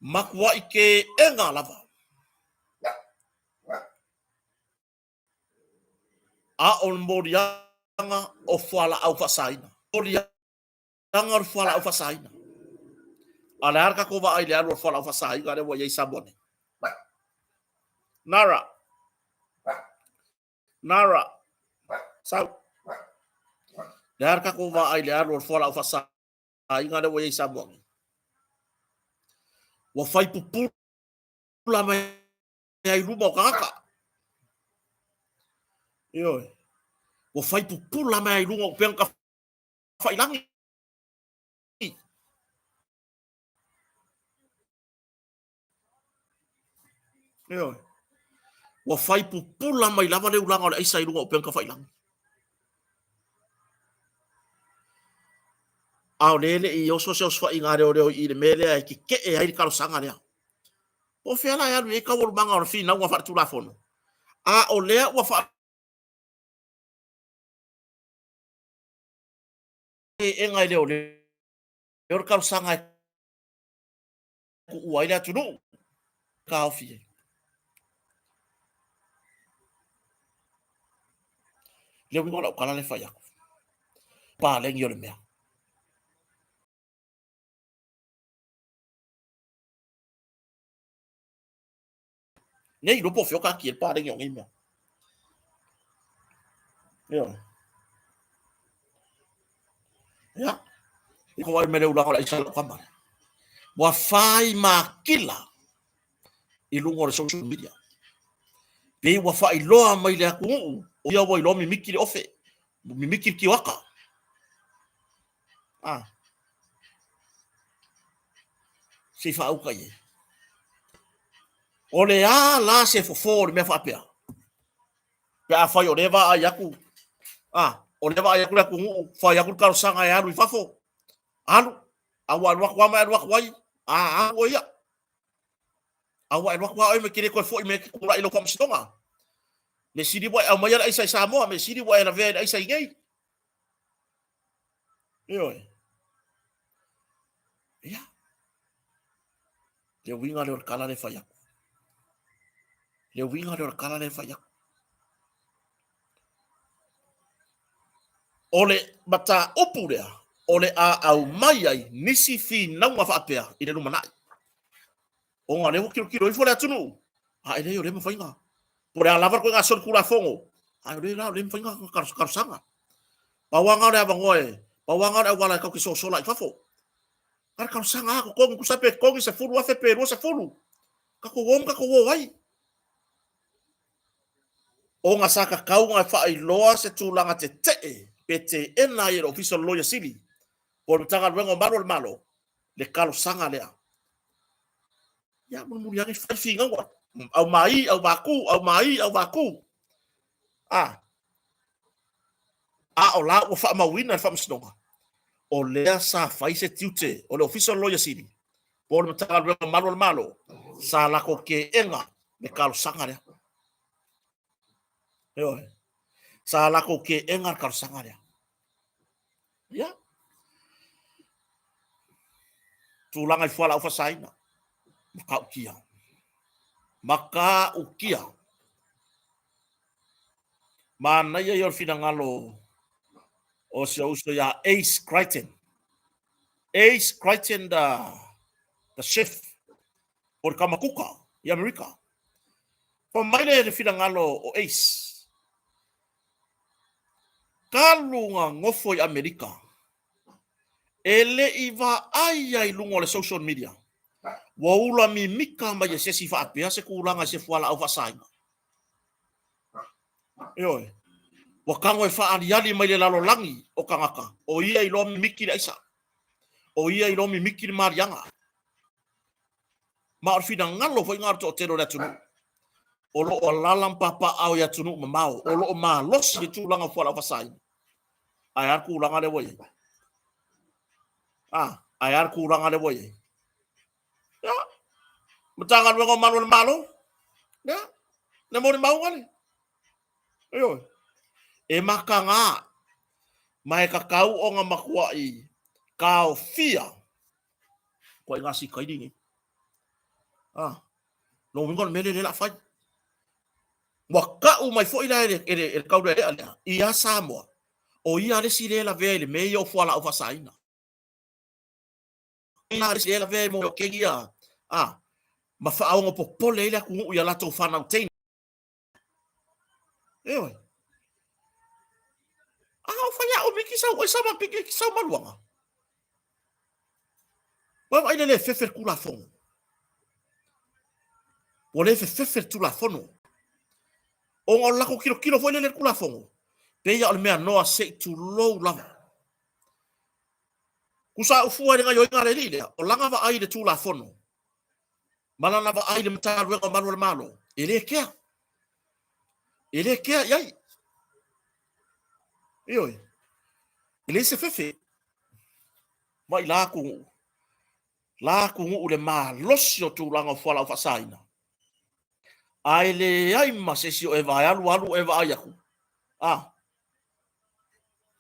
A: Matuaʻi keʻena lava. A o le moliaga o fualaau faasaina. Moliaga o le fualaau faasaina. A o le a le tatou vaai i le alu o le fualaau faasaina lea ua i ai i Samoa nei? Nara. Nara. Sau. Le a le tatou vaai i le alu o le fualaau faasaina lea ua i ai i Samoa nei? Ua fai pupula mai ai luma o tagata. Ioe. Ua fai pupula mai ai luga o upega tafailagi. Ioe. Ua fai pupula mai lava le ulaga o le aisa i luga o upega tafailagi. A o lea e le i oso se osofaiga a leoleo i le mea lea e tetee ai le talosaga lea. Po o fea la e alu i ai taualumaga o le finauga faaletulafono, a o lea ua faa eega e leoleo le talosaga e tuua ai le atunuu taofi ai. Le uiga o lau tala lea e fai atu, paleni o le mea. Nei iloa po o fea o taatia le paleni o nei mea. Ioe. Ia. I ko ai me le ulaga o le aisa lau tama. Ua fai makila i luga o le social media. Pei ua faailoa mai le atunuu, o ia ua iloa mimiti le ofe, mimiti le tioata. Ah. Se i faauka i ai. O le a la se fofo o le mea faapea? Pe afai o lea e vaai atu, a, o lea e vaai atu le atunuu, fai atu le talosaga e alu i fafo, alu, a ua alu atu lava ma e alu atu ai, a, alu oe ia. A ua e alu atu lava oe ma e te le toe foi mai e te tulai i lau faamasinoga. Mea sili ua e aumaia le aisa i Samoa, mea sili ua e lavea i le aisa i inei. Ioe. Ia. Le uiga lea o le tala lea e fai atu. Le uiga lea o le tala lea e fai atu. O le mataupu lea, o le a aumai ai nisi finauga faapea i le lumanai. Ona o lea ua tilotilo ifo le atunuu, a e leai o lea e mafai ona, po o le a lava le ituaiga solitulafono, a o lea la o lea e mafai ona talosaga. Pau lava lena o le avanoa e, pau lava lena o le auala e tatou te sosola ai i fafo. A o le talosaga lava totogi, tusa pe totogi $10,000 pe 20, tatou o ma tatou o ai. Ona sa tatau ona faailoa se tulaga tetee pe teena ai e le Ofisa o le Loia Sili po o le Matagaluega o Malu o le Malo le talosaga lea. Ia, mulimuli ane fai finauga, aumai, aumatu, aumai, aumatu. A, a o la ua faamauina e le Faamasinoga, o lea sa fai se tiute o le Ofisa o le Loia Sili po o le Matagaluega o Malu o le Malo, sa latou teena le talosaga lea. Ioe. Sa latou teena le talosaga lea. Ia. Tulaga i fualaau faasaina. Matautia. Matautia. Manaia ia o le finagalo o si ou uso ia Ace Crichton. Ace Crichton the, the chef o le kamakuka i Amerika. Fai mai le finagalo o Ace, talu na nofo i Amerika, e le i vaai ai i luga o le social media, ua ula mimita mai e se isi faapea se tulaga i se fualaau faasaina. Ioe. Ua tago e faaaliali mai le lalolagi o tagata, o ia iloa mimiti le aisa, o ia iloa mimiti le maliaga. Ma o le finagalo foi lena o le toatele o le atunuu, o lo o alaala ma papaaao i atunuu mamao, o lo o malosi le tulaga o fualaau faasaina. Ae a le tulaga lea ua i ai? A, ae a le tulaga lea ua i ai? Ia, Matagaluega o Malu o le Malo, ia, le molimauga lea. Ioe. E mataga. Ma e tatau ona matuai taofia ituaiga sikaili nei. A, lona uiga o le mea lea o le a fai. Ua tau mai foi la e le, e le, e le taulealea lea ia Samoa, o ia le isi lea e lavea i le mea ia o fualaau faasaina. Ia le isi lea e lavea i mea o kegi ia, a, ma faaogo popole ai le atunuu i a latou fanau teine. Ioe. A o fai a o miki sau ai sama piki sau maluaga. Ua vaai le le fefe le Tulafono. Ua le fefefe le Tulafono. Ona o le latou tilotilo foi lele i le Tulafono, pei lava o le mea noa se i tulou lava. Tusa au fua i le gaoioiga a le alii lea, o lana vaai i le Tulafono ma lana vaai i le Matagaluega o Malu a le Malo, e le kea. E le kea i ai. Ioe. E leai se fefe. Mai la atunuu. La atunuu le malosi o tulaga o fualaau faasaina. Ae leai ma se isi o e vae alu alu e vaai atu. A,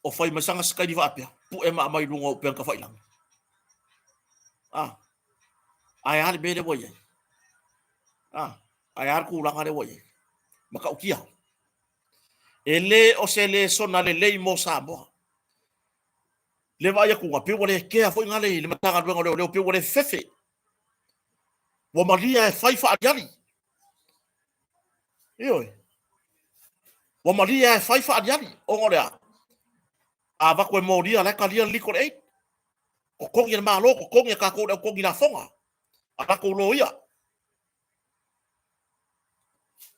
A: o fai mai sana sikaili faapea, pue ma aumai i luga o upega tafailagi. A, ae a le mea lea ua i ai? A, ae a le tulaga lea ua i ai? Matautia. E le o se lesona lelei mo Samoa. Le vaai atuga, pei ua le kea foi ngale i le Matagaluega o Leoleo, pei ua le fefe. Ua malia e fai faaaliali. Ioe. Ua malia e fai faaaliali. Ona o le a? A avatu e molia, la e talia le legal aid. Totogi e le Malo, totogi e tatou le au totogi lafoga. A latou loia.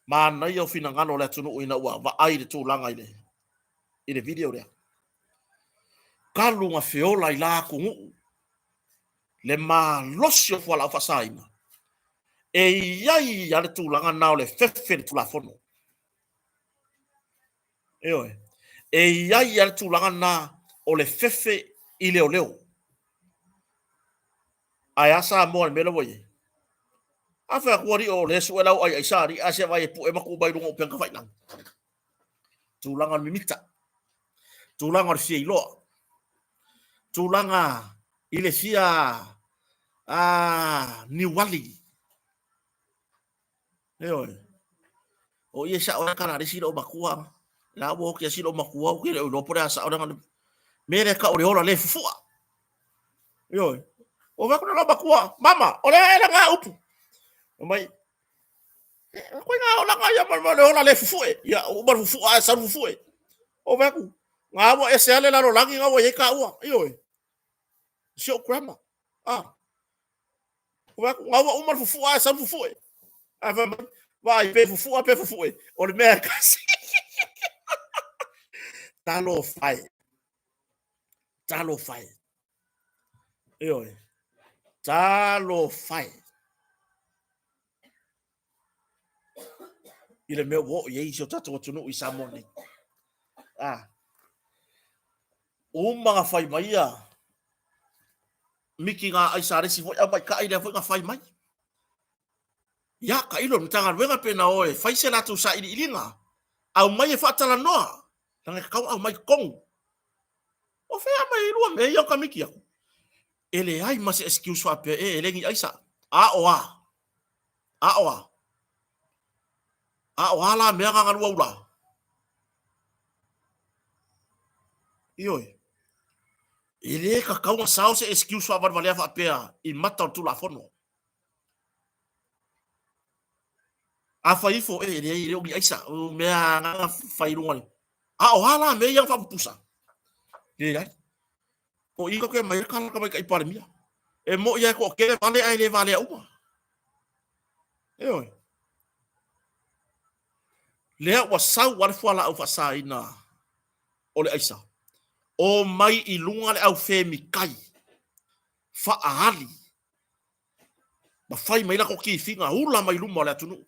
A: Manaia o finagalo o le atunuu ina ua vaai le tulaga i le, i le video lea. Talu na feola i la atunuu le malosi o fualaau faasaina, e i ai lava le tulaga na o le fefe le Tulafono. Ioe. E i ai lava le tulaga na o le fefe i leoleo. Ae a Samoa i le mea lea ua i ai? A fai atu alii o lea e sue lau ai aisa alii, ae se vaai e pue ma tuu mai luga o upega tafailagi. Tulaga o le mimita, tulaga o le fia iloa, tulaga i le fia niuali. Ioe. O ia sao ai kala le silo matua. La ua oki silo matua o ke le iloa po le a sao le me le ka o le ola le fufua. Ioe. O va kuna matua, mama, o le a ela ngā upu. O mai, koe ngā olaga ia ma le ola le fufue. Ia, o uma le fufua ae sau le fufue. O va ku, ngā ua ese ale lalolagi ngā ua iai ka ua. Ioe. Si o grandma. Ah. Ngā ua uma le fufua ae sau le fufue. Ae fai mai, vaai pe fufua pe fufue, o le mea e tasi. Talofa e. Talofa e. Ioe. Talofa e. I le mea ua oo i ai si o tatou atunuu i Samoa nei. Ah. Uma na fai mai ia miki ngā aisa le isi foi aumai kai lea foi na fai mai. Ia, tailo le Matagaluega pe na o e fai se latou sailiiliga, aumai e faatalanoa, leaga e tatau ona aumai i totonu. O fea aumai ai lua mea ia o ka miki atu? E leai ma se excuse faapea e, e le ni aisa. A o a? A o a? A o a la mea na galua ula? Ioe. E le tatau ona sao se excuse faavalevalea faapea i mata o le Tulafono. A fai ifo, e leai, e le o ni aisa, o mea agaga fai luga le. A o a la mea ia na faapupusa? Leai. O i koke mai le kala tamaitai Palemia. E mo'i lava e toatele vale ae le valea uma. Ioe. Lea ua sau lava le fualaau faasaina o le aisa. O mai i luga le aufemikai faaali ma fai mai latou tifiga ula mai luma o le atunuu.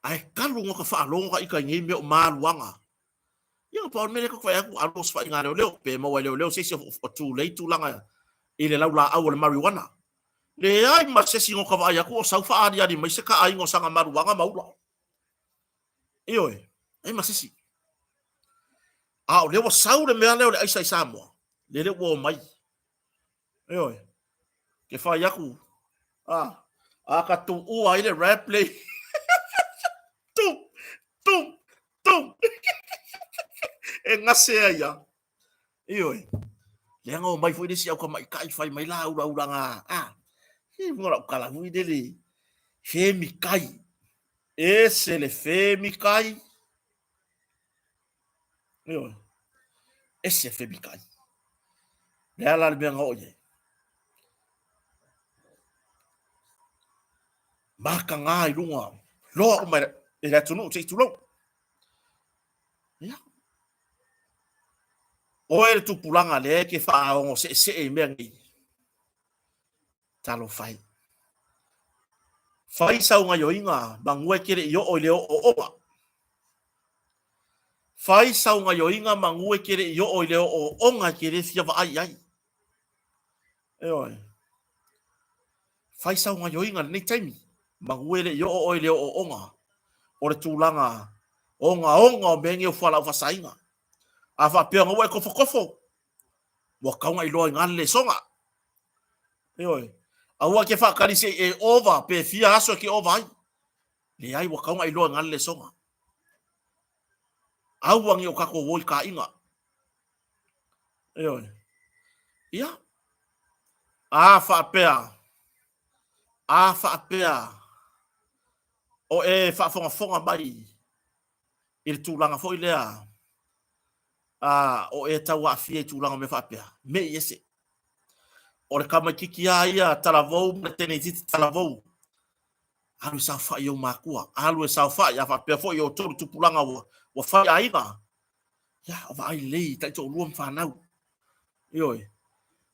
A: Ae talu ona ka faalogo ka ita i nei mea o maluaga. Ia na pau le mea lea ka fai atu alu osofaiga a leoleo pe maua e leoleo se isi o tulei tulaga i le laulaau o le marijuana. Leai ma se isi na ka vaai atu o sau faaaliali mai se taaiga o sana maluaga ma ula. Ioe, leai ma se isi. A o lea ua sau le mea lea o le aisa i Samoa, lele ua omai. Ioe. Ke fai aku, a, a ka tuua ai le rap le. Tu, tu, tu. E gase ai ia. Ioe. Leaga omai foi le isi au tamaitai fai mai la ulaulaga, a, i luga o lau tala foi lele, femikai. Ese le femikai. Ioe. Ese femikai. Le a la le mea na oo i ai. Mataga i luga, loa uma i le atunuu se i tulou. Ia. Oe le tupulaga lea e te faaogo seesee i mea nei. Talofa e. Fai sau gaioiga magua e te le i oo i le ooooga. Fai sau gaioiga magua e te le i oo i le ooooga e te le fia vaai i ai. Ioe. Fai sau gaioiga i lenei taimi, magua e le i oo oe i le ooooga o le tulaga ogaoga o mea nei o fualaau faasaina. A faapea ona ua e tofotofo, ua tatau ona iloa i ina le lesoga. Ioe. Aua e te faatali se i e ova pe fia aso e te ova ai. Leai, ua tatau ona iloa i ina le lesoga. Aua ne i o tatou o i taaiga. Ioe. Ia. A faapea, a faapea o e faafogafoga mai i le tulaga foi lea a o e tau aafia i tulaga o mea faapea, me i ese. O le tamaititi lava ia talavou ma le teine itiiti talavou, alu e saofai i ou matua, alu e saofai, a faapea foi i outou le tupulaga ua, ua fai aiga, ia, vaai lelei i taitoalua ma fanau. Ioe.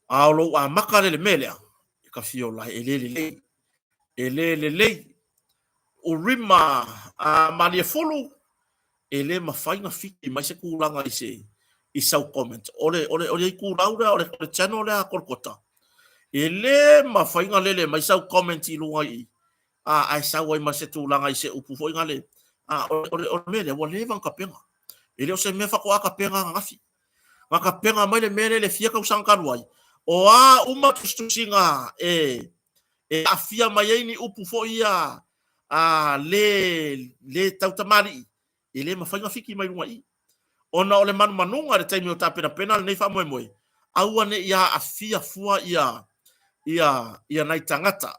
A: A o lou amata lea i le mea lea, e ka fia ola ai, e le lelei. E le lelei. Urima a Maliefulu, e le mafai ona fiki mai se tulaga i se i sau comment. O le, o le, o le itulau lea, o le, o le channel lea a Kolokota, e le mafai ona lele mai sau comment i luga i i, a, ae sau ai ma se tulaga i se upu foi na le, a, o, o, le, o le mea lea, ua leva ona tapena. E le o se mea faatoa tapena ananafi. Na tapena mai le mea lea i le fia tausaga talu ai, o a uma tusitusiga e, e aafia mai ai ni upu foi ia a, le, le tautamalii, e le mafai ona fiki mai luga i i. Ona o le manumanuga i le taimi o tapenapena lenei faamoemoe, aua ne i aafia fua ia, ia, ia nai tagata.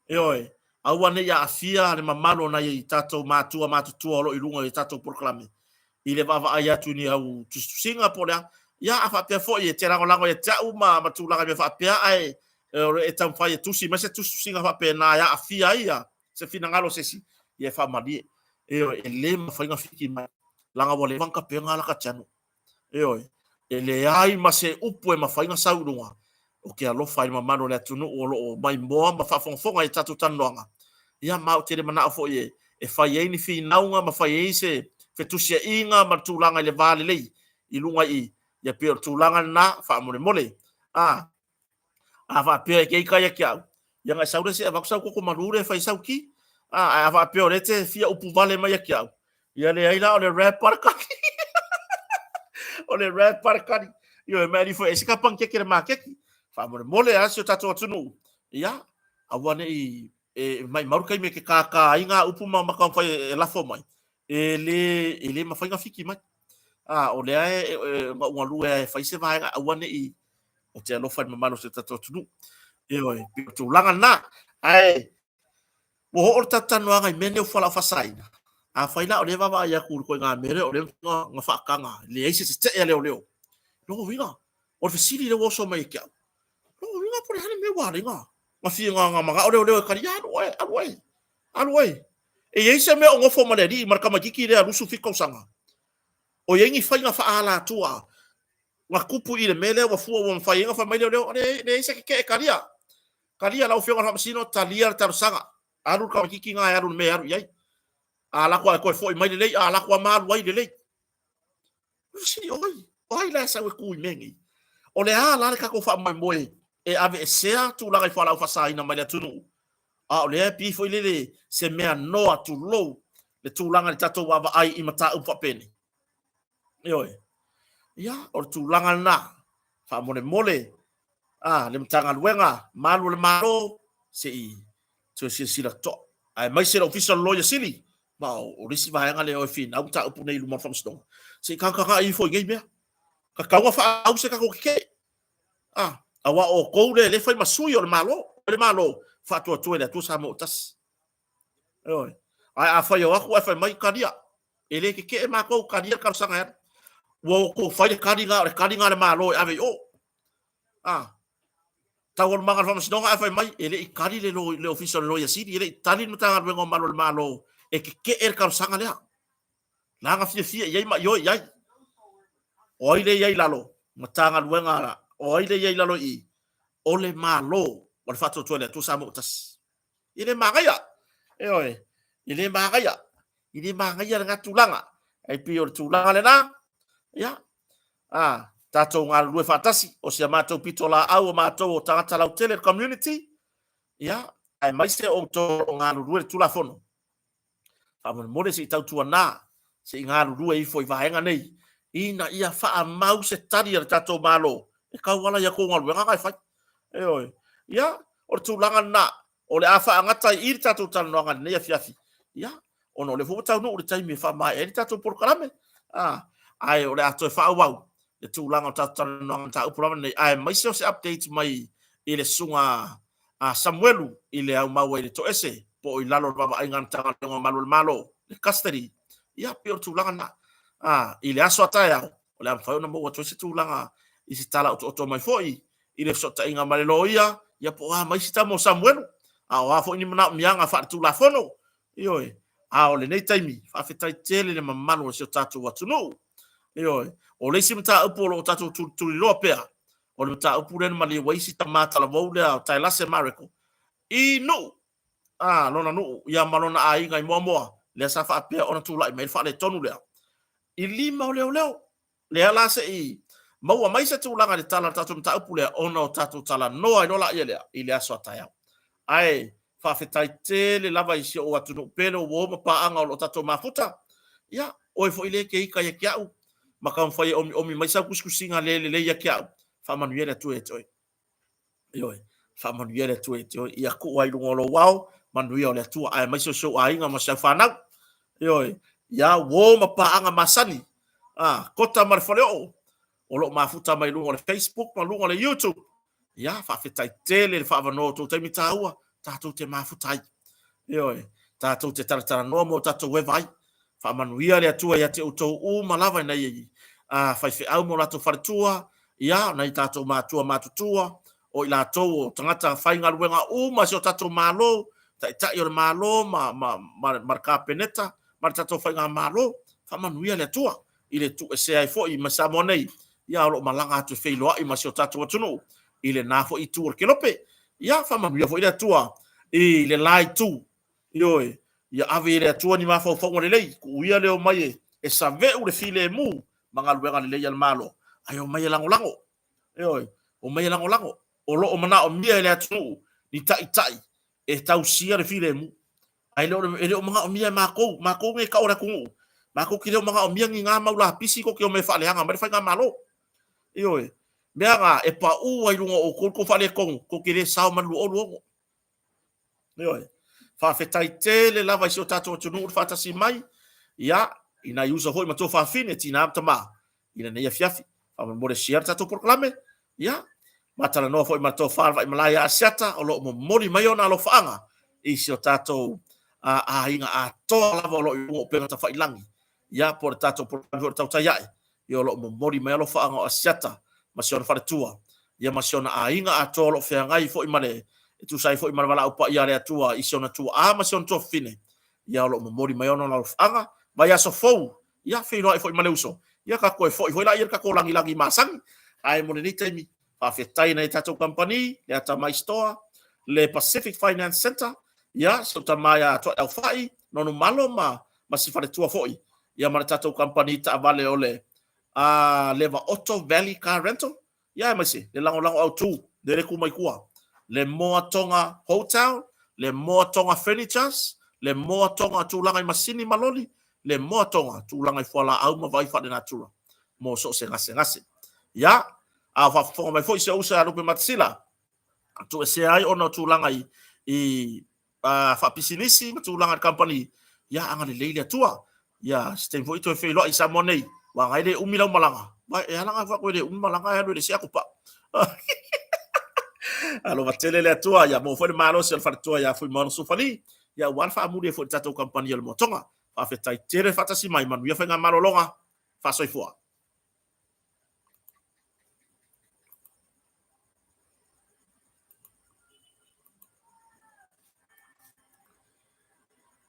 A: Ioe, aua ne i aafia le mamalu o nai tatou matua matutua o lo o i luga i tatou polokalame i le vaavaai atu i ni au tusitusiga po o le a. Ia, a faapea foi e te lagolago ia te au ma, ma tulaga i mea faapea, ae e taumafai e tusi mai se tusitusiga faapena e aafia ai ia se finagalo o se isi, ia e faamalie. Ioe, e le mafai ona fiki mai, leaga ua leva ona tapena lata channel. Ioe, e leai ma se upu e mafai ona sau i luga, ou te alofa i le mamalu o le atunuu o lo o maimoa ma faafogafoga i a tatou talanoaga. Ia, ma ou te le manao foi e, e fai ai ni finauga ma fai ai se fetusiaiga ma le tulaga i le va lelei i luga i i. Ia pei o le tulaga lena, faamolemole. A, A faapea e te ita ia te au, ia na e sau lea se i avatu sau koko malu lea e fai sau ti. A, ae a faapea o lea e te fia upu vale mai ia te au, ia leai la o le rap a le kali. O le rap a le kali. Ioe, ma e alii foi e ese ka panikeke i le maketi. Faamolemole lava si o tatou atunuu, ia, aua ne i e maumau le taimi e te kākā ai ngā upu ma ma taumafai e lafo mai, e le, e le mafai ona fiki mai. A, o lea e, e, e galugalue lava e fai se vaega, aua ne i Ou te alofa i le mamalu o si o tatou atunuu. Ioe, pei o le tulaga lena. Ae ua oo le tatou talanoaga i mea nei o fualaau faasaina. Afai la o lea e vaavaai atu i le ituaiga mea lea o lea na faataga, leai se tetee a leoleo. Lona uiga, o le fesili lea ua oso mai ia te au, lona uiga po o le a le mea ua ala ai na fia na manao leoleo e tali, alu oe, alu oe, alu oe. E i ai se mea o nofo ma le alii ma le tamaitiiti lea 27 tausaga? O i ai ni faiga faaalatua na tupu i le mea lea ua fua ua mafai ai ona fai mai leoleo, leai, leai se tetee, talia. Talia lau Afioga i le Faamasino, talia le talosaga. Alu le tamaitiiti lena e alu i le mea e alu i ai. A alu atu lava e toe foi mai lelei, a alu atu lava ma alu ai lelei. O le fesili, o ai? O ai la e sau e tu i mea nei? O le a la le tatou faamoemoe e aveesea tulaga i fualaau faasaina mai le atunuu? A o lea e pei foi lele se mea noa tulou le tulaga i le tatou vaavaai i mataupu faapenei. Ioe. Ia, o le tulaga lena, faamolemole a le Matagaluega Malu o le Malo, se i toe silasila totoa, aemaise le Ofisa o le Loia Sili, ma o le isi vaega lea e finau mataupu nei i luma o le Faamasinoga, se i tagatagai ifo i nei mea. Tatau ona faaau se tatou tetee, a, aua o outou lea e fai ma sui o le Malo, o le Malo faatuatua i le Atua Samoa ua tasi. Ioe. Ae afai e o atu ae fai mai, talia, e le tetee matou, talia le talosaga e alu. Ua outou fai le tali lena, o le tali lena a le Malo e ave i o. A, taualumaga a le Faamasinoga ae fai mai, e le i tali le, le Ofisa o le Loia Sili, e le i tali le Matagaluega o Malu o le Malo e tetee le talosaga lea. La na fiafia i ai ma ioe i ai. O ai lea i ai i lalo? Matagaluega, o ai lea i ai i lalo i i? O le Malo o le Faatuatua i le Atua Samoa ua tasi. E le magaia, ioe, e le magaia, e le magaia lena tulaga. Ae pei o le tulaga lena, ia, a, tatou galulue faatasi, o si a matou pitolaau o matou o tagata lautele, le community, ia, aemaise outou o galulue le Tulafono. Faamolemole se i tautuana, se i galulue ifo i vaega nei, ina ia faamau se tali a le tatou Malo e tauala i a outou galuega na e fai. Ioe. Ia, o le tulaga lena, o le a faagata ai i i le tatou talanoaga i lenei afiafi, ia, ona o lea foi ua taunuu le taimi e faamaea ai le tatou polokalame, a, ae o le a toe faaauau le tulaga o le tatou talanoaga mataupu lava lenei, aemaise o se update mai i le susuga a Samuelu i le aumau ai i le toese po o i lalo o le vaavaaiga a le Matagaluega o Malu o le Malo, le custody, ia pei o le tulaga lena. A, i le aso a taeao, o le a mafai ona maua atu ai se tulaga i se tala otooto mai foi i le fesootaiga ma le loia, ia po o a ma isi tama o Samuelu, a o a foi ni manaomiaga faaletulafono, ioe. A o lenei taimi, faafetai tele i le mamalu o si o tatou atunuu. Ioe. O le isi mataupu o lo o tatou tulituliloa pea, o le mataupu lea na maliu ai si tama talavou lea o Tailase Mareko i Nuu, a, lona nuu, ia ma lona aiga i Moamoa, lea sa faapea ona tulai mai le faaletonu lea i lima o leoleo. Lea la se i maua mai se tulaga i le tala o le tatou mataupu lea, ona o tatou talanoa ai loa laia lea i le aso a taeao. Ae faafetai tele lava i si ou atunuu pele o uo ma paaga o lo o tatou mafuta. Ia, oe foi lea e te ita ia te au ma taumafai e omiomi mai sau tusitusiga le lelei ia te au, faamanuia le Atua ia te oe. Ioe, faamanuia le Atua ia te oe. Ia tuu ai i luga o lou ao, manuia o le Atua, aemaise o si ou aiga ma si au fanau. Ioe, ia uo ma paaga masani, a, Kota ma le Faleoo, o lo o mafuta mai luga o le Facebook ma luga o le YouTube. Ia, faafetai tele le faaavanoa o tou taimi taua, tatou te mafuta ai. Ioe, tatou te talatalanoa mo tatou eva ai. Faamanuia le Atua ia te outou uma lava i nai a, faifeau ma o latou faletua, ia, nai tatou matua matutua, o i latou o tagata faigaluega uma si o tatou Malo, taitai o le Malo ma, ma, ma, ma le Kapeneta, ma le tatou Faigamalo. Faamanuia le Atua i le tuuesea ai foi ma Samoa nei, ia o lo o malaga atu e feiloai ma si o tatou atunuu i lena foi itu o le kelope. Ia faamanuia foi le Atua i le la itu, ioe, ia ave i le Atua ni mafaufauga lelei, tuu ia le omai e, e saveu le filemu ma galuega lelei a le Malo, ae omai e lagolago, ioe, omai e lagolago. O lo o manaomia e le atunuu ni taitai e tausia le filemu. Ae le o, e le o manaomia e matou, matou nei e tau o le atunuu, matou te le o manaomia ni na mau lapisi tou te omai e faaleaga mai le faigamalo. Ioe, mea na e pau ai luga o outou le tou faaletonu, tou te le sao ma le 2026. Ioe, faafetai tele lava i si o tatou atunuu le faatasi mai, ia, i nai uso foi ma tuafafine, tina ma tama, i lenei afiafi. Faamolemole share le tatou polokalame, ia, ma talanoa foi ma le tofa le Vaimalae ia Asiata, o lo o momoli mai ona alofaaga i si o tatou aiga atoa lava o lo o i luga o upega tafailagi, ia, po o le tatou polokalame foi o le Tautai Ae, ia o lo o momoli mai alofaaga o Asiata ma si ona faletua, ia ma si ona aiga atoa o lo o feagai foi ma le, e tusa ai foi ma le valaau paia a le Atua i si ona tuaa ma si ona tuafafine, ia o lo o momoli mai ona alofaaga, vaiaso fou, ia feiloai foi ma le uso, ia ka toe foi foi laia i le tatou lagilagi masani. Ae mo lenei taimi, faafetai i nai tatou kamupani, le Atamai Store, le Pacific Finance Centre, ia si ou tama ia Tuaiaufai, Nonumalo ma, ma si faletua foi, ia ma le tatou kamupani taavale o le uh, Leva Auto Valley Car Rental, Ia aemaise le lagolago autu, lele tu mai tua, le Moa Tonga Hotel, le Moa Tonga Furnitures, le Moa Tonga tulaga i masini ma loli, le Moa Tonga tulaga i fualaau ma vai faalenatura. mo so o se gasegase. Ia, a o faafofoga mai foi si ou uso ia Lupematasila, tuuesea ai ona o tulaga i, i faapisinisi ma tulaga i le kamupani, ia agalelei le Atua. Ia, se taimi foi toe feiloai i Samoa nei, aua na e le umi lau malaga. Ba, e ala na fai e le umi malaga e alu e le isi atu pau. Alofa tele le Atua, ia maua foi le malosi o le faletua ia Fuimaono Sufali, ia aua le faamuli ai foi i le tatou kamupani o le Moatoga. Faafetai tele faatasi mai, manuia faigamalologa, faasoifua.